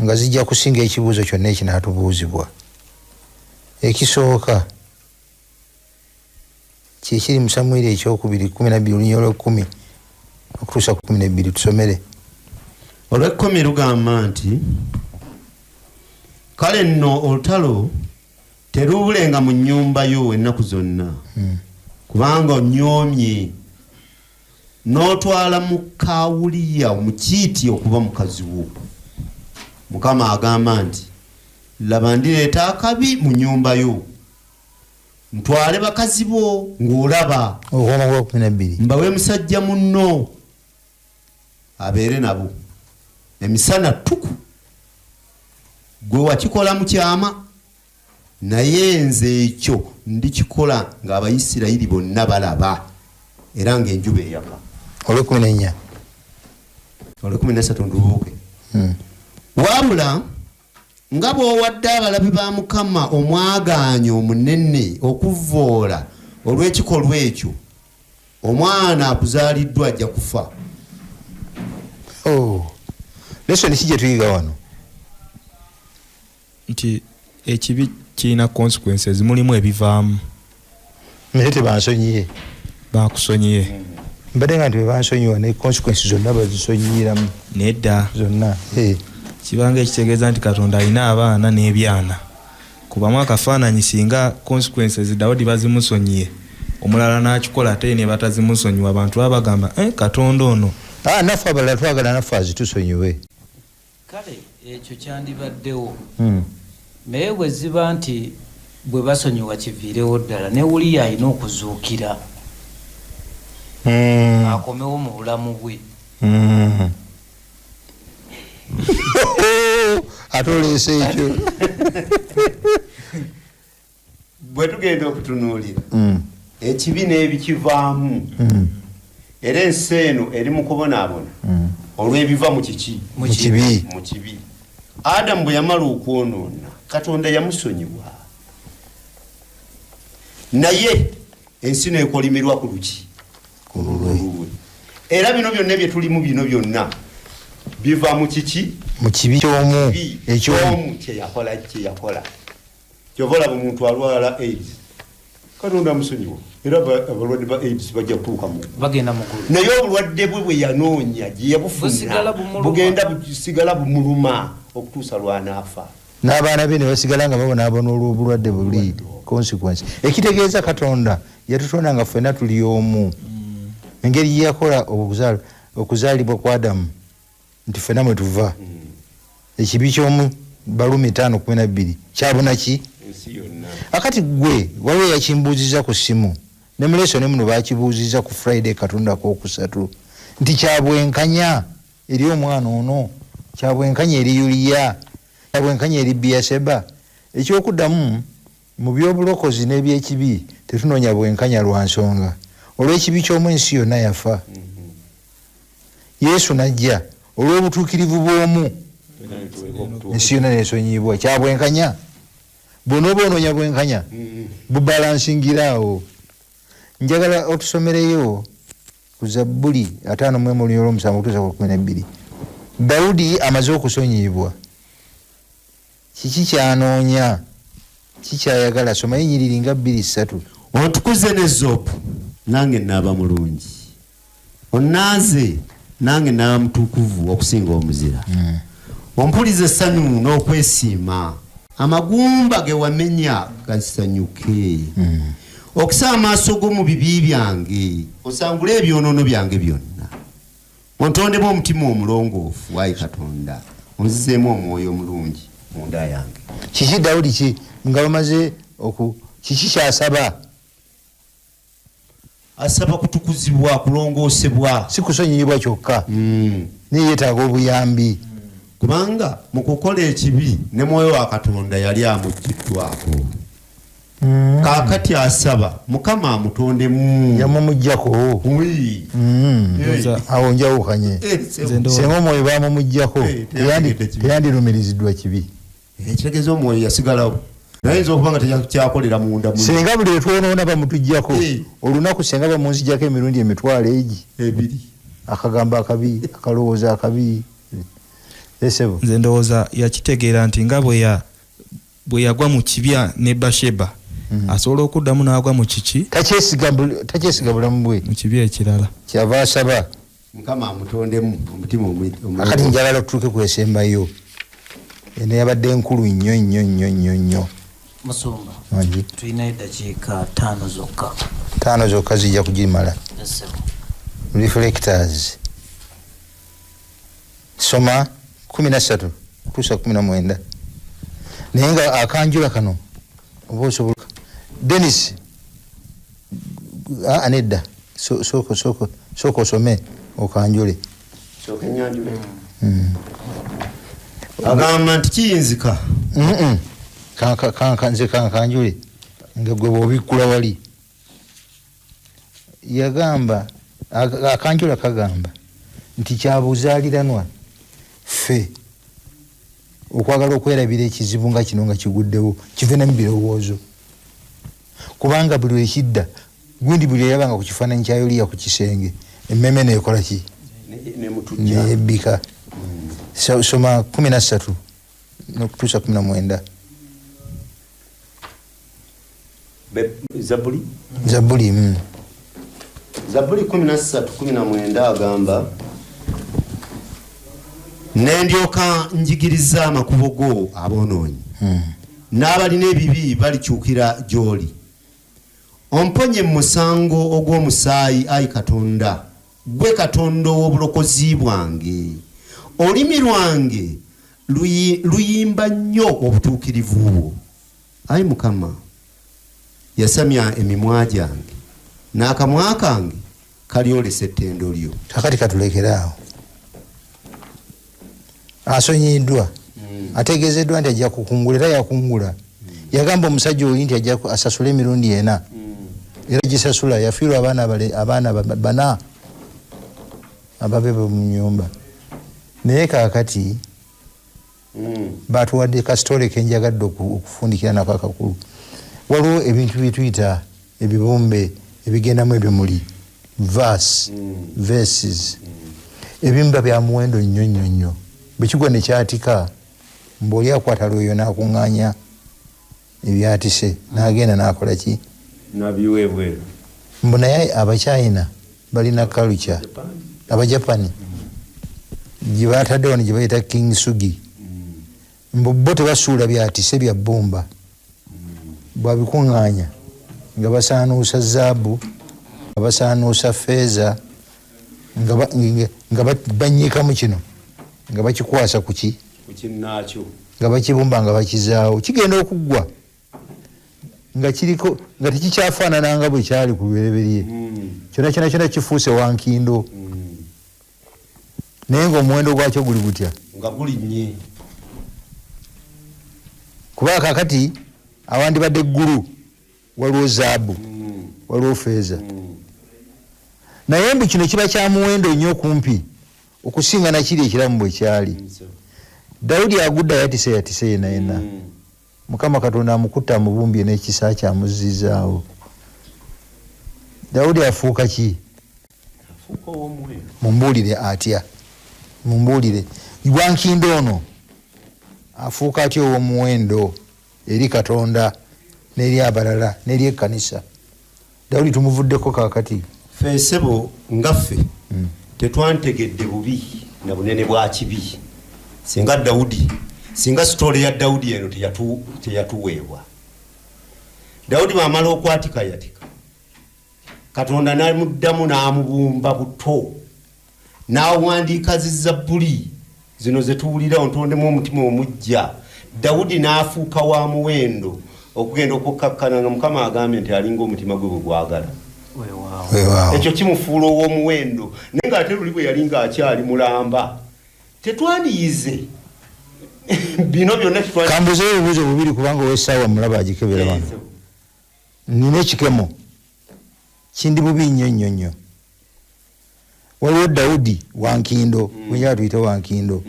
nga zijja kusinga ekibuuzo kyonna ekinaatubuuzibwa. Ekisooka kyekiri mu Samwiri ekyokubiri 12 olunya olwekumi okutuusa ku 12. Tusomere. Olwekumi lugamba nti, kale nno olutalo terubulenga mu nnyumba yo ennaku zonna, kubanga onyoomye n'otwala muka Uliya Omukiiti okuba mukazi wo. Mukama agamba nti, laba ndireeta akabi mu nnyumba yo, ntwale bakazi bo ng'olaba, Okukoma gwa 12. mbawe musajja munno abeere nabo emisana ttuku. Gwe wakikola mu kyama, naye nze ekyo ndikikola ng'Abayisirayiri bonna balaba era ng'enjuba eyaka. Olwekumi nenya. Olwekumi nesatu ndubuuke. Wabula nga bw'owadde abalabe ba Mukama omwagaanya omunene okuvvoola olw'ekikolwa ekyo, omwana akuzaaliddwa ajja kufa. Oh. Lesson ki gye tuyiga wano? Nti ekibi kirina consequences, mulimu ebivaamu. Naye tebansonyiye. Bakusonyiye. Mbadde nga nti bwe bansonyiwa ne consequences zonna bazisonyiyiramu. Nedda. Zonna. Kibanga ekitegeeza nti Katonda alina abaana n'ebyana. Kubamu akafaananyi singa consequences Dawudi bazimusonyiye, omulala n'akikola ate ne batazimusonyiwa, abantu baba bagamba, Katonda ono. Naffe abalala twagala naffe azitusonyiwe. Kale ekyo kyandibaddewo. Naye bwe ziba nti bwe basonyiwa kiviirewo ddala, ne Uliya alina okuzuukira akomewo mu bulamu bwe. Ate oleese ekyo. Bwe tugenda okutunuulira ekibi n'ebikivaamu, era ensi eno eri mu kubonaabona olw'ebiva mu kiki? Mu kibi. Mu kibi. Adamu bwe yamala okwonoona, Katonda yamusonyiwa, naye ensi n'ekolimirwa ku luki? Ku lulwe. Era bino byonna bye tulimu, bino byonna biva mu kiki? Mu kibi ky'omu. Ekyomu kye yakola, kye yakola. Kyova olaba omuntu alwala AIDS, Katonda amusonyiwa, era abalwadde ba AIDS bajja kutuuka mu bagenda mu ggulu. Naye obulwadde bwe bwe yanoonya gye yabufuna Busigala bumuluma. Bugenda busigala bumuluma okutuusa lw'anaafa. N'abaana be ne basigala nga babonaabona olw'obulwadde buli consequence. Ekitegeeza Katonda yatutonda nga ffenna tuli omu. Engeri gye yakola okuzaalibwa kwa Adamu nti ffenna mwe tuva, ekibi ky'omu Balumi 5:12 kyabuna ki? Ensi yonna. Akati gwe waliwo yakimbuuziza ku ssimu ne muleeso ne muno bakibuuziza ku Friday Katonda kookusatu nti kyabwenkanya eri omwana ono, kyabwenkanya eri Yuliya, kyabwenkanya eri Biyaseba. Ekyokuddamu, mu by'obulokozi n'ebyekibi tetunoonya bwenkanya lwa nsonga olw'ekibi ky'omu ensi yonna yafa. Yesu n'ajja olw'obutuukirivu bw'omu ensi yonna nesonyiyibwa. Kyabwenkanya? Bw'onooba onoonya bwenkanya bubalansingira awo. Njagala otusomereyo ku Zabbuli 51 olunyiriri olw'omusanvu okutuusa ku 12. Dawudi amaze okusonyiyibwa, kiki kyanoonya? Kikyayagala? Somayo enyiriri nga bbiri ssatu. Ontukuze ne zopu, nange naaba mulungi, onnaaze, nange naaba mutukuvu okusinga omuzira. Ompuliza essanyu n'okwesiima, amagumba ge wamenya gasanyuke. Okisa amaaso go mu bibi byange, osangule ebyonoono byange byonna. Ontondemu omutima omulongoofu, ayi Katonda, onzizeemu omwoyo omulungi munda yange. Kiki Dawudi ki nga bamaze oku kiki kyasaba? Asaba kutukuzibwa, kulongoosebwa. Si kusonyiyibwa kyokka, naye yeetaaga obuyambi. Kubanga mu kukola ekibi ne mwoyo wa Katonda yali amuggiddwako. Kaakati asaba Mukama amutondemu. Yamumugjako. Oui. Awo njawukanye. Nze ndowooza- Senga omwoyo bamumugjako, Teyanditegedde kibi. teyandirumiriziddwa kibi. Ekitegeeza omwoyo yasigalawo, nayinza okuba nga tekyakolera munda muli. Senga buli lwetwonoona bamutuggyako, olunaku senga bamunzijjako emirundi emitwalo egi 2. Akagambo akabi, akalowoozo akabi, esebo. Nze ndowooza yakitegeera nti nga bwe yagwa mu kibya ne Basheba, asobola okuddamu n'agwa mu kiki? Takyesiga bulamu bwe. Mu kibi ekirala. Kyava asaba Mukama amutondemu omutima Akati njagala tutuuke kwesembayo. Eno yabadde nkulu nnyo nnyo nnyo nnyo nnyo. Musumba, Wangi. tulina eddakiika 5 zokka. 5 zokka zijja kugimala. Essebo. Reflectors, soma 13 kutuusa 19, naye nga akanjula kano oba osobola, Denis. Aa, nedda. Sooka, sooka, sooka osome okanjule. Sooka enyanjule. Agamba nti kiyinzika. Nze kankanjule nga gwe bw'obikkula wali. Yagamba akanjula kagamba nti kyabuzaaliranwa ffe okwagala okwerabira ekizibu nga kino nga kiguddewo, kive ne mu birowoozo, kubanga buli lwekidda gundi, buli eyabanga ku kifaananyi kya Yoliya ku kisenge, emmeme neekola ki? Nemutujja. Neyebbika. Soma 13 nokutuusa 19. Zabuli. Zabuli. Zabuli 13:19 agamba, nendyoka njigiriza amakubo go aboonoonyi. N'abalina ebibi balikyukira gy'oli. Omponye mu musango ogw'omusaayi, ayi Katonda, ggwe Katonda ow'obulokozi bwange. Olulimi lwange luyimba nnyo obutuukirivu bwo. Ayi Mukama, yasamya emimwa gyange, n'akamwa kange kalyolesa ettendo lyo. Kakati katulekere awo. Asonyiyiddwa, ategeezeddwa nti ajja kukungula, era yakungula. Yagamba omusajja oli nti ajja asasule emirundi ena, era gisasula. Yafiirwa abaana abaana bana ababe mu nyumba. Naye kaakati batuwadde kasitole kenjagadde okufundikira nako akakulu. Waliwo ebintu byetuyita ebibumbe ebigendamu ebimuli, vase, vases. Ebimu biba bya muwendo nnyo nnyo nnyo, bwekigwa nekyatika, mbaoli akwata lweyo n'akuŋŋaanya ebyatise n'agenda n'akola ki? Nabiwa ebweru. Mbu naye Abachina balina culture, Abajapani gye batadde wano gye bayita kintsugi. Mbu bo tebasuula byatise bya bbumba, bwabikuŋŋaanya nga basaanuusa zaabu, nga basaanuusa feeza, nga banyiikamu kino, nga bakikwasa ku ki? Ku kinnaakyo. Nga bakibumba, nga bakizaawo. Kigenda okuggwa nga kiriko, nga tekikyafaanana nga bwe kyali ku lubereberye. Kyonna kyonna kyonna kifuuse wankindo, naye ngaomuwendo gwakyo guli gutya? Nga gulinnye. Kuba kakati awandibadde eggulu waliwo zaabu, waliwo feeza, naye mbu kino kiba kya muwendo nnyo kumpi okusinga nakiri ekiramu bwe kyali. Dawudi agudde, ayatise yatise yena yena. Mukama Katonda amukutta, amubumbye n'ekisa kyamuzizaawo. Dawudi afuuka ki? Afuuka ow'omuwendo. Mumbuulire atya, mumbuulire, wankindo ono afuuka atya ow'omuwendo eri Katonda n'eri abalala n'eri ekkanisa? Dawudi tumuvuddeko kaakati. Ffe ssebo nga ffe tetwantegedde bubi na bunene bwa kibi singa Dawudi, singa story ya Dawudi eno teyatuweebwa. Dawudi bwamala okwatika yatika, Katonda namuddamu n'amubumba buto, n'awandiika zizabbuli zino zetuwulira, ontondemu omutima omujja. Dawudi n'afuuka wa muwendo okugenda okukkakkana nga Mukama agambye nti alinga omutima gwe bwe gwagala. Weewaawo. Ekyo kimufuula ow'omuwendo, naye ng'ate luli bwe yali ng'akyali mulamba tetwandiyize bino byonna. Kambuzeyo ebibuuzo bubiri, kubanga ow'essaawa mulaba agikebera wano. Nina ekikemo kindi bubi nnyo nnyo nnyo. Waliwo Dawudi wankindo, wenjala tuyite wankindo.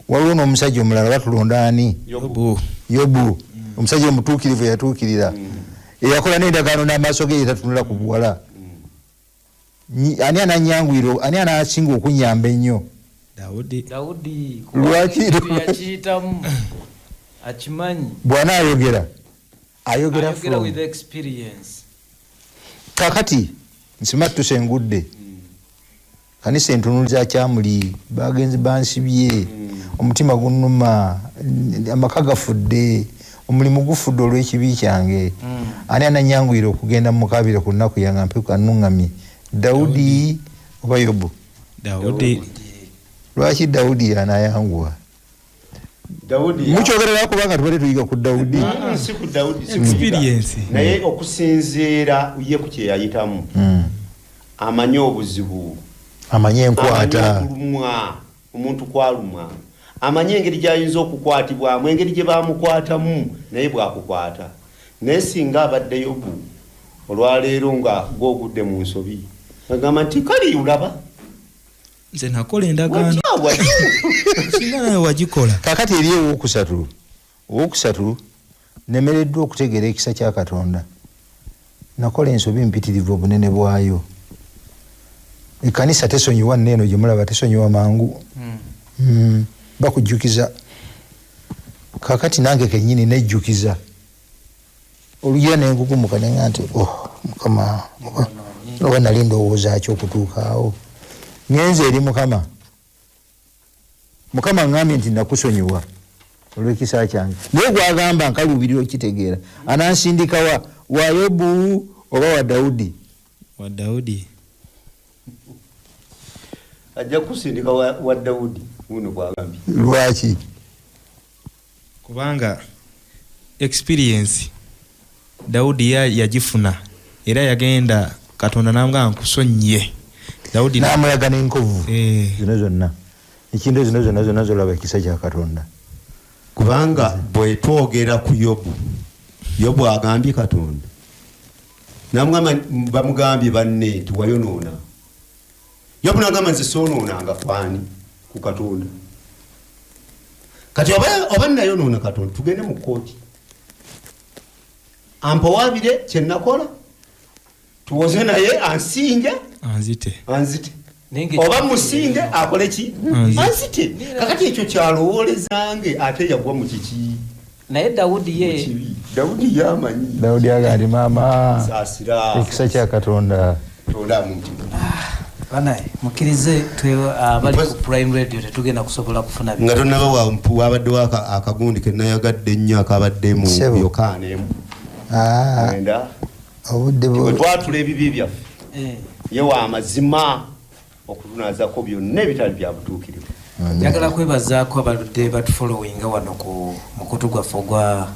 Waliwo n'omusajja omulala, batulonda ani? Yobu. Yobu, omusajja omutuukirivu eyatuukirira, eyakola n'endagaano n'amaaso ge yetatunula ku buwala. Ani ananyanguyira, ani anasinga okunyamba ennyo? Dawudi. Dawudi. Lwaki? Yakiyitamu, akimanyi. Bw'anaayogera ayogera ayogera from with experience. Kakati nsimattuse, engudde kanisa, entunuliza kyamuli, bagenzi bansibye, omutima gunnuma, amaka gafudde, omulimu gufudde olw'ekibi kyange. Ani ananyanguyira okugenda mukabire ku nnaku yange, ampe anuŋŋamye, Dawudi oba Yobu? Dawudi. Lwaki Dawudi anayanguwa? Dawudi. Mukyogerera kubanga tubadde tuyiga ku Dawudi. Si ku Dawudi, si Experience. kuyiga. Naye okusinziira ye ku kye yayitamu, amanyi obuzibu, amanyi amanyi enkwata, okulumwa omuntu kwalumwa, amanyi engeri gyayinza okukwatibwamu, engeri gye bamukwatamu, naye bwakukwata. Naye singa abadde Yobu olwaleero nga gwogudde mu nsobi, agamba nti kali olaba. Nze nakola endagaano. Watya, watya. Singa nawe wagikola. Kakati eri owokusatu, nemereddwa okutegeera ekisa kya Katonda. Nakola ensobi mpitirivu, obunene bwayo. Ekkanisa tesonyiwa nneeno gye mulaba, tesonyiwa mangu. Bakujjukiza. Kakati nange kenyini nejjukiza olugira nenkukumuka nenga nti, oh Mukama, oba nali ndowooza ki okutuuka awo? Ngenze eri Mukama. Mukama ŋŋambye nti nakusonyiwa. Olw'ekisa kyange. Naye gwagamba nkaluubirira okitegeera, anansindika wa Yobu oba wa Dawudi? Wa Dawudi. Ajja kusindika wa Dawudi wuno bwagambye. Lwaki? Kubanga experience Dawudi yagifuna era yagenda Katonda n'amugamba nkusonyiye. Dawudi n'amulaga n'enkovu zino zonna, ekintu zino zonna zonna zolaba ekisa kya Katonda. Kubanga bwe twogera ku Yobu, Yobu agambye Katonda n'amugamba, bamugambye banne nti wayonoona. Yobu n'agamba nze soonoonanga kwani ku Katonda. Kati oba nayonoona Katonda, tugende mu kkooti ampawaabire kye nakola, tuwoze naye ansinge anzite. Anzite. Oba musinge akole ki? Anzite. Kakati ekyo kyalowoolezange ate yagwa mu kiki? Naye Dawudi ye Dawudi yamanyi. Dawudi agamba nti maama saasira ekisa kya Katonda. Tonda mu mutima. Banaye mukkirize abali ku Prime Radio tetugenda kusobola kufuna nga tonnaba wabaddewo akagundi ke nayagadde ennyo akabadde mu Yokaana emu. Obudde bwe twatula ebibi byaffe ye wa mazima okutunaazako byonna ebitali bya butuukirivu. Njagala kwebazaako abaludde batufollowinga wano ku mukutu gwaffe ogwa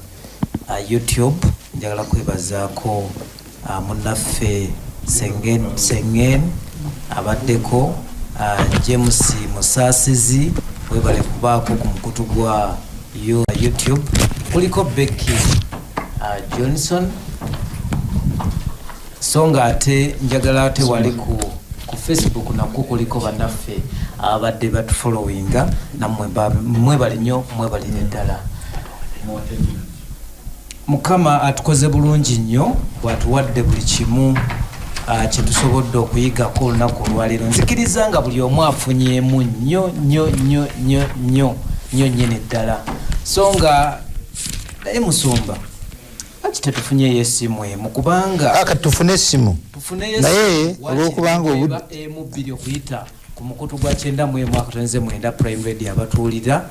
YouTube. Njagala kwebazaako munnaffe Sengen abaddeko, James Musaasizi webale kubaako ku mukutu gwa YouTube. Kuliko Becky Johnson. So nga ate njagala ate wali ku Facebook nakwo kuliko bannaffe abadde batufollowinga, nammwe mwebale nnyo, mwebalire ddala. Mukama atukoze bulungi nnyo bw'atuwadde buli kimu kye tusobodde okuyigako olunaku olwaleero. Nzikiriza nga buli omu afunyeemu nnyo nnyo nnyo nnyo nnyo nnyo nnyini ddala. So nga naye musumba, lwaki tetufunyeeyo essimu emu? Kubanga Kati tufune essimu. Tufuneyo Naye essimu. olw'okubanga Wakiri emu bbiri okuyita ku mukutu gwa 91.9 Prime Radio abatuulira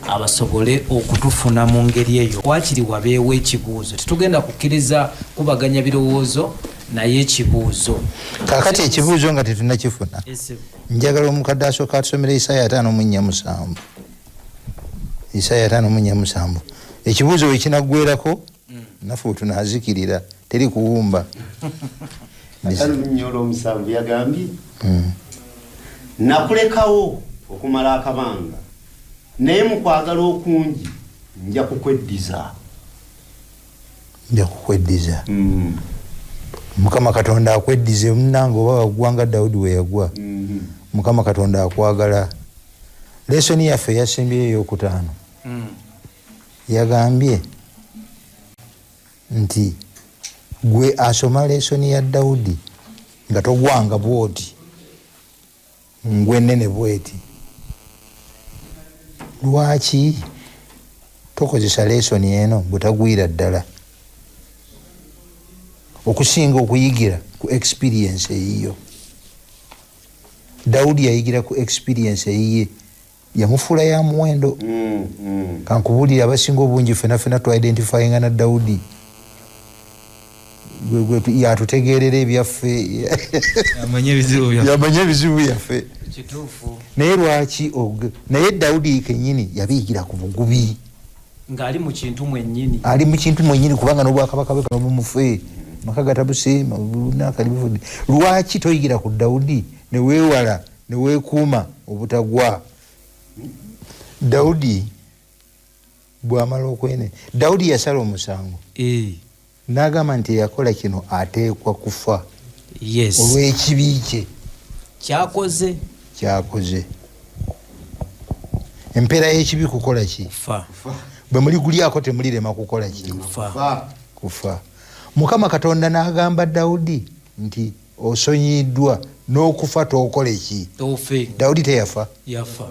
abasobole okutufuna mu ngeri eyo. Wakiri wabeewo ekibuuzo. Tetugenda kukkiriza kubaganya birowoozo, naye ekibuuzo. Kaakati ekibuuzo nga tetunnakifuna. Njagala omukadde asooka atusomere Isaaya 57. Isaaya 57. Ekibuuzo we kinaggweerako, naffe tunaazikirira, teri kuwumba. 57 yagambye, nakulekawo okumala akabanga, naye mu kwagala okungi nja kukweddiza. Nja kukweddiza. Mukama Katonda akweddize munnange oba wagwa nga Dawudi we yagwa. Mukama Katonda akwagala. Lesoni yaffe yasembyeyo ey'okutaano. Yagambye nti gwe asoma lesoni ya Dawudi nga togwanga bw'oti, ngwe nnene bw'eti, lwaki tokozesa lesoni eno butagwira ddala okusinga okuyigira ku experience eyiyo? Dawudi yayigira ku experience eyiye, yamufuula ya muwendo. Kankubuulire, abasinga obungi ffena ffena twidentifyinga na Dawudi. Yatutegeerera ebyaffe. Yamanya ebizibu byaffe. Yamanya ebizibu byaffe. Kituufu. Naye lwaki naye Dawudi kennyini yabiyigira ku bugubi. Ng'ali mu kintu mwennyini. Ali mu kintu mwennyini, kubanga n'obwakabaka bwe bumuffe. Maka gatabuse, nakali bifudde. Lwaki toyigira ku Dawudi ne weewala ne weekuuma obutagwa? Dawudi bw'amala okwene, Dawudi yasala omusango. N'agamba nti eyakola kino ateekwa kufa. Olw'ekibi kye. Kyakoze. Kyakoze. Empeera y'ekibi kukola ki? Kufa. Bwe muligulyako temulirema kukola ki? Kufa. Kufa. Mukama Katonda n'agamba Dawudi nti osonyiyiddwa n'okufa tookole ki? Toofe. Dawudi teyafa? Yafa.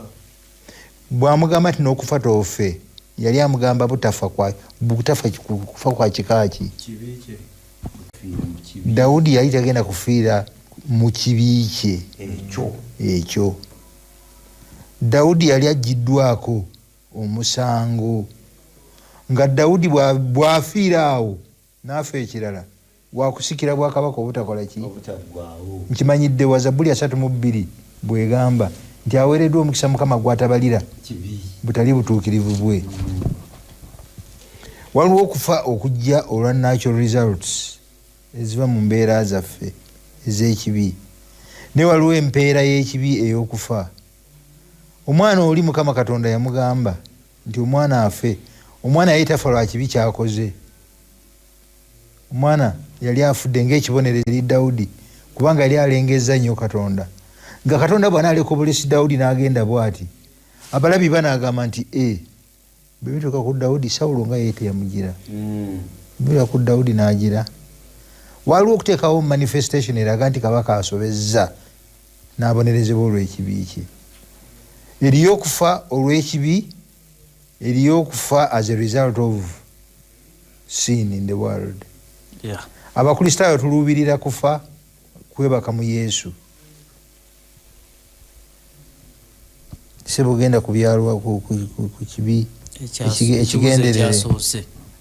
Bw'amugamba nti n'okufa toofe, yali amugamba butafa kwa, butafa kufa kwa kika ki? Kibi kye. Dawudi yali tagenda kufiira mu kibi kye. Ekyo. Ekyo. Dawudi yali aggiddwako omusango. Nga Dawudi bw'afiira awo n'afa ekirala, wakusikira bwakabaka obutakola ki? Nkimanyidde wa Zabbuli 32 bw'egamba nti aweereddwa omukisa Mukama gw'atabalira butali butuukirivu bwe. Waliwo okufa okujja olwa natural results eziva mu mbeera zaffe ez'ekibi, naye waliwo empeera y'ekibi ey'okufa. Omwana oli Mukama Katonda yamugamba nti omwana afe. Omwana yali tafa lwa kibi ky'akoze. Omwana yali afudde ng'ekibonerezo eri Dawudi, kubanga yali alengezza nnyo Katonda. Nga Katonda bw'anaaleka obulesi Dawudi n'agenda bw'ati, abalabi banaagamba nti e bwe bituuka ku Dawudi, Sawulo nga ye teyamugira. Bituuka ku Dawudi n'agira. Waliwo okuteekawo manifestation eraga nti kabaka asobezza n'abonerezebwa olw'ekibi kye. Eriyo okufa olw'ekibi, eriyo okufa as a result of sin in the world. Abakristaayo tuluubirira kufa kwebaka mu Yesu. Sebugenda kubyalwa ku kibi ekigenderere.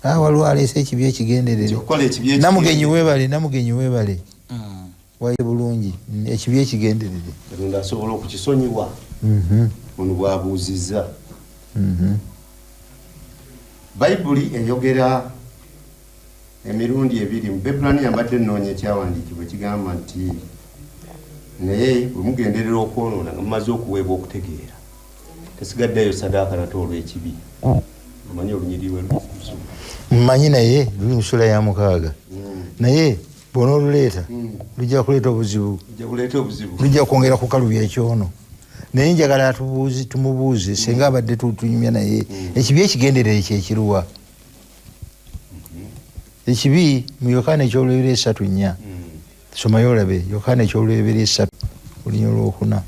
Waliwo aleese ekibi ekigenderere. Namugenyi weebale, Namugenyi weebale. Waye bulungi ekibi ekigenderere. Katonda asobola okukisonyiwa. Ono bw'abuuzizza. Bayibuli eyogera emirundi ebiri mu Bebbulaniya. Mbadde nnoonya ekyawandiikibwa ekigamba nti naye bwe mugenderera okwonoona nga mumaze okuweebwa okutegeera, tesigaddeyo sadaaka nate olw'ekibi. Omanyi olunyiriri lwe luli? Mmanyi, naye luli mu ssuula ya 6. Naye bw'onooluleeta lujja kuleeta obuzibu, lujja kwongera kukalubya ekyono. Naye njagala tumubuuze senga abadde tunyumya naye ekibi ekigenderere kyekiruwa. Ekibi mu Yokaana ekyolubereberye 3:4. Somayo olabe Yokaana ekyolubereberye 3 olunya olwokuna.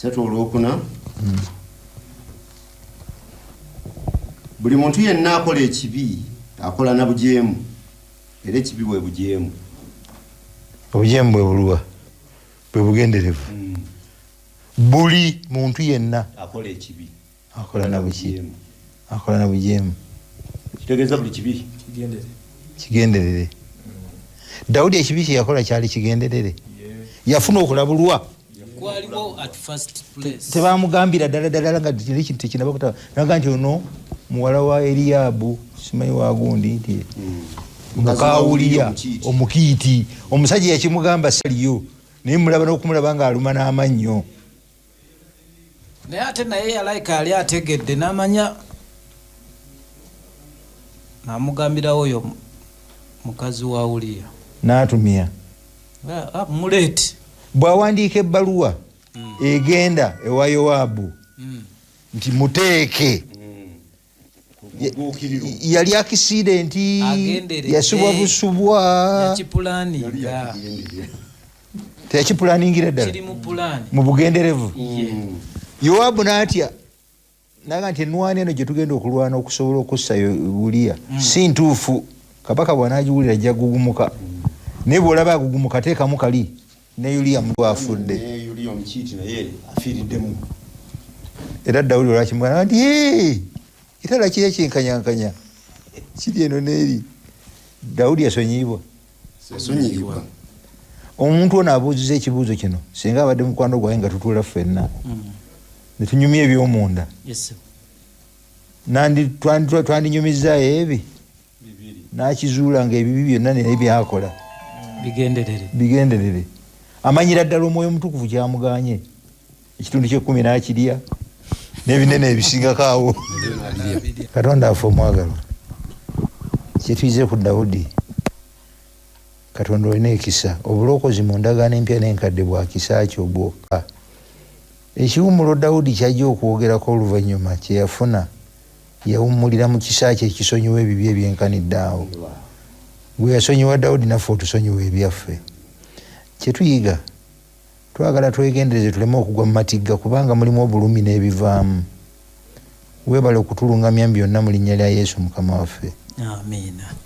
3 olwokuna. Buli muntu yenna akola ekibi akola na bujeemu, era ekibi bwe bujeemu. Obujeemu bwe buluwa? Bwe bugenderevu. Buli muntu yenna akola ekibi akola na buki? Akola na bujeemu. Kitegeeza buli kibi kigenderere. Dawudi ekibi kye yakola kyali kigenderere. Yafuna okulabulwa. Tebamugambira ddala ddala nga kiri kintu tekinaba naga nti ono muwala wa Eriyabu simanyi wagundi nti mukawuliya omukiiti. Omusajja yakimugamba saliyo, naye mulaba n'okumulaba ng'aluma n'amannyo. Naye ate naye yalayika yali ategedde n'amanya n'amugambirawo oyo mukazi wa Uliya n'atumya muleeti. Bw'awandiika ebbaluwa egenda ewa Yowaabu nti muteeke yali accident, yasubwa busubwa, teyakipulaningira ddala mu bugenderevu. Yowaabu n'atya naga nti enwana eno gye tugenda okulwana okusobola okussa Uliya si ntuufu. Kabaka bw'anaagiwulira ajja gugumuka, naye bw'olaba agugumuka teekamu kali ne Uliya bwafudde era Dawudi olwakimugamba nti kitala kiri ekinkanyankanya kiri eno n'eri. Dawudi yasonyiyibwa. Omuntu ono abuuziza ekibuuzo kino, singa abadde mukwano gwange nga tutuula ffenna ne tunyumya ebyomunda, twandinyumizaayo ebi n'akizuula nga ebibi byonna naye byakola bigenderere. Amanyira ddala Omwoyo Omutukuvu kyamuganye ekitundu kyekumi n'akirya n'ebinene ebisingako awo. Katonda afe omwagalwa, kyetuyize ku Dawudi, Katonda olina ekisa. Obulokozi mu ndagaano empya n'enkadde bwa kisa kyo bwokka. Ekiwummulo Dawudi ky'ajja okwogerako oluvannyuma kye yafuna, yawummulira mu kisa kye ekisonyiwa ebibi ebyenkanidde awo. Gwe yasonyiwa Dawudi, naffe otusonyiwa ebyaffe. Kye tuyiga, twagala twegendereze tuleme okugwa mu matigga kubanga mulimu obulumi n'ebivaamu. Weebale okutulungamya mu byonna mu linnya lya Yesu Mukama waffe. Amiina.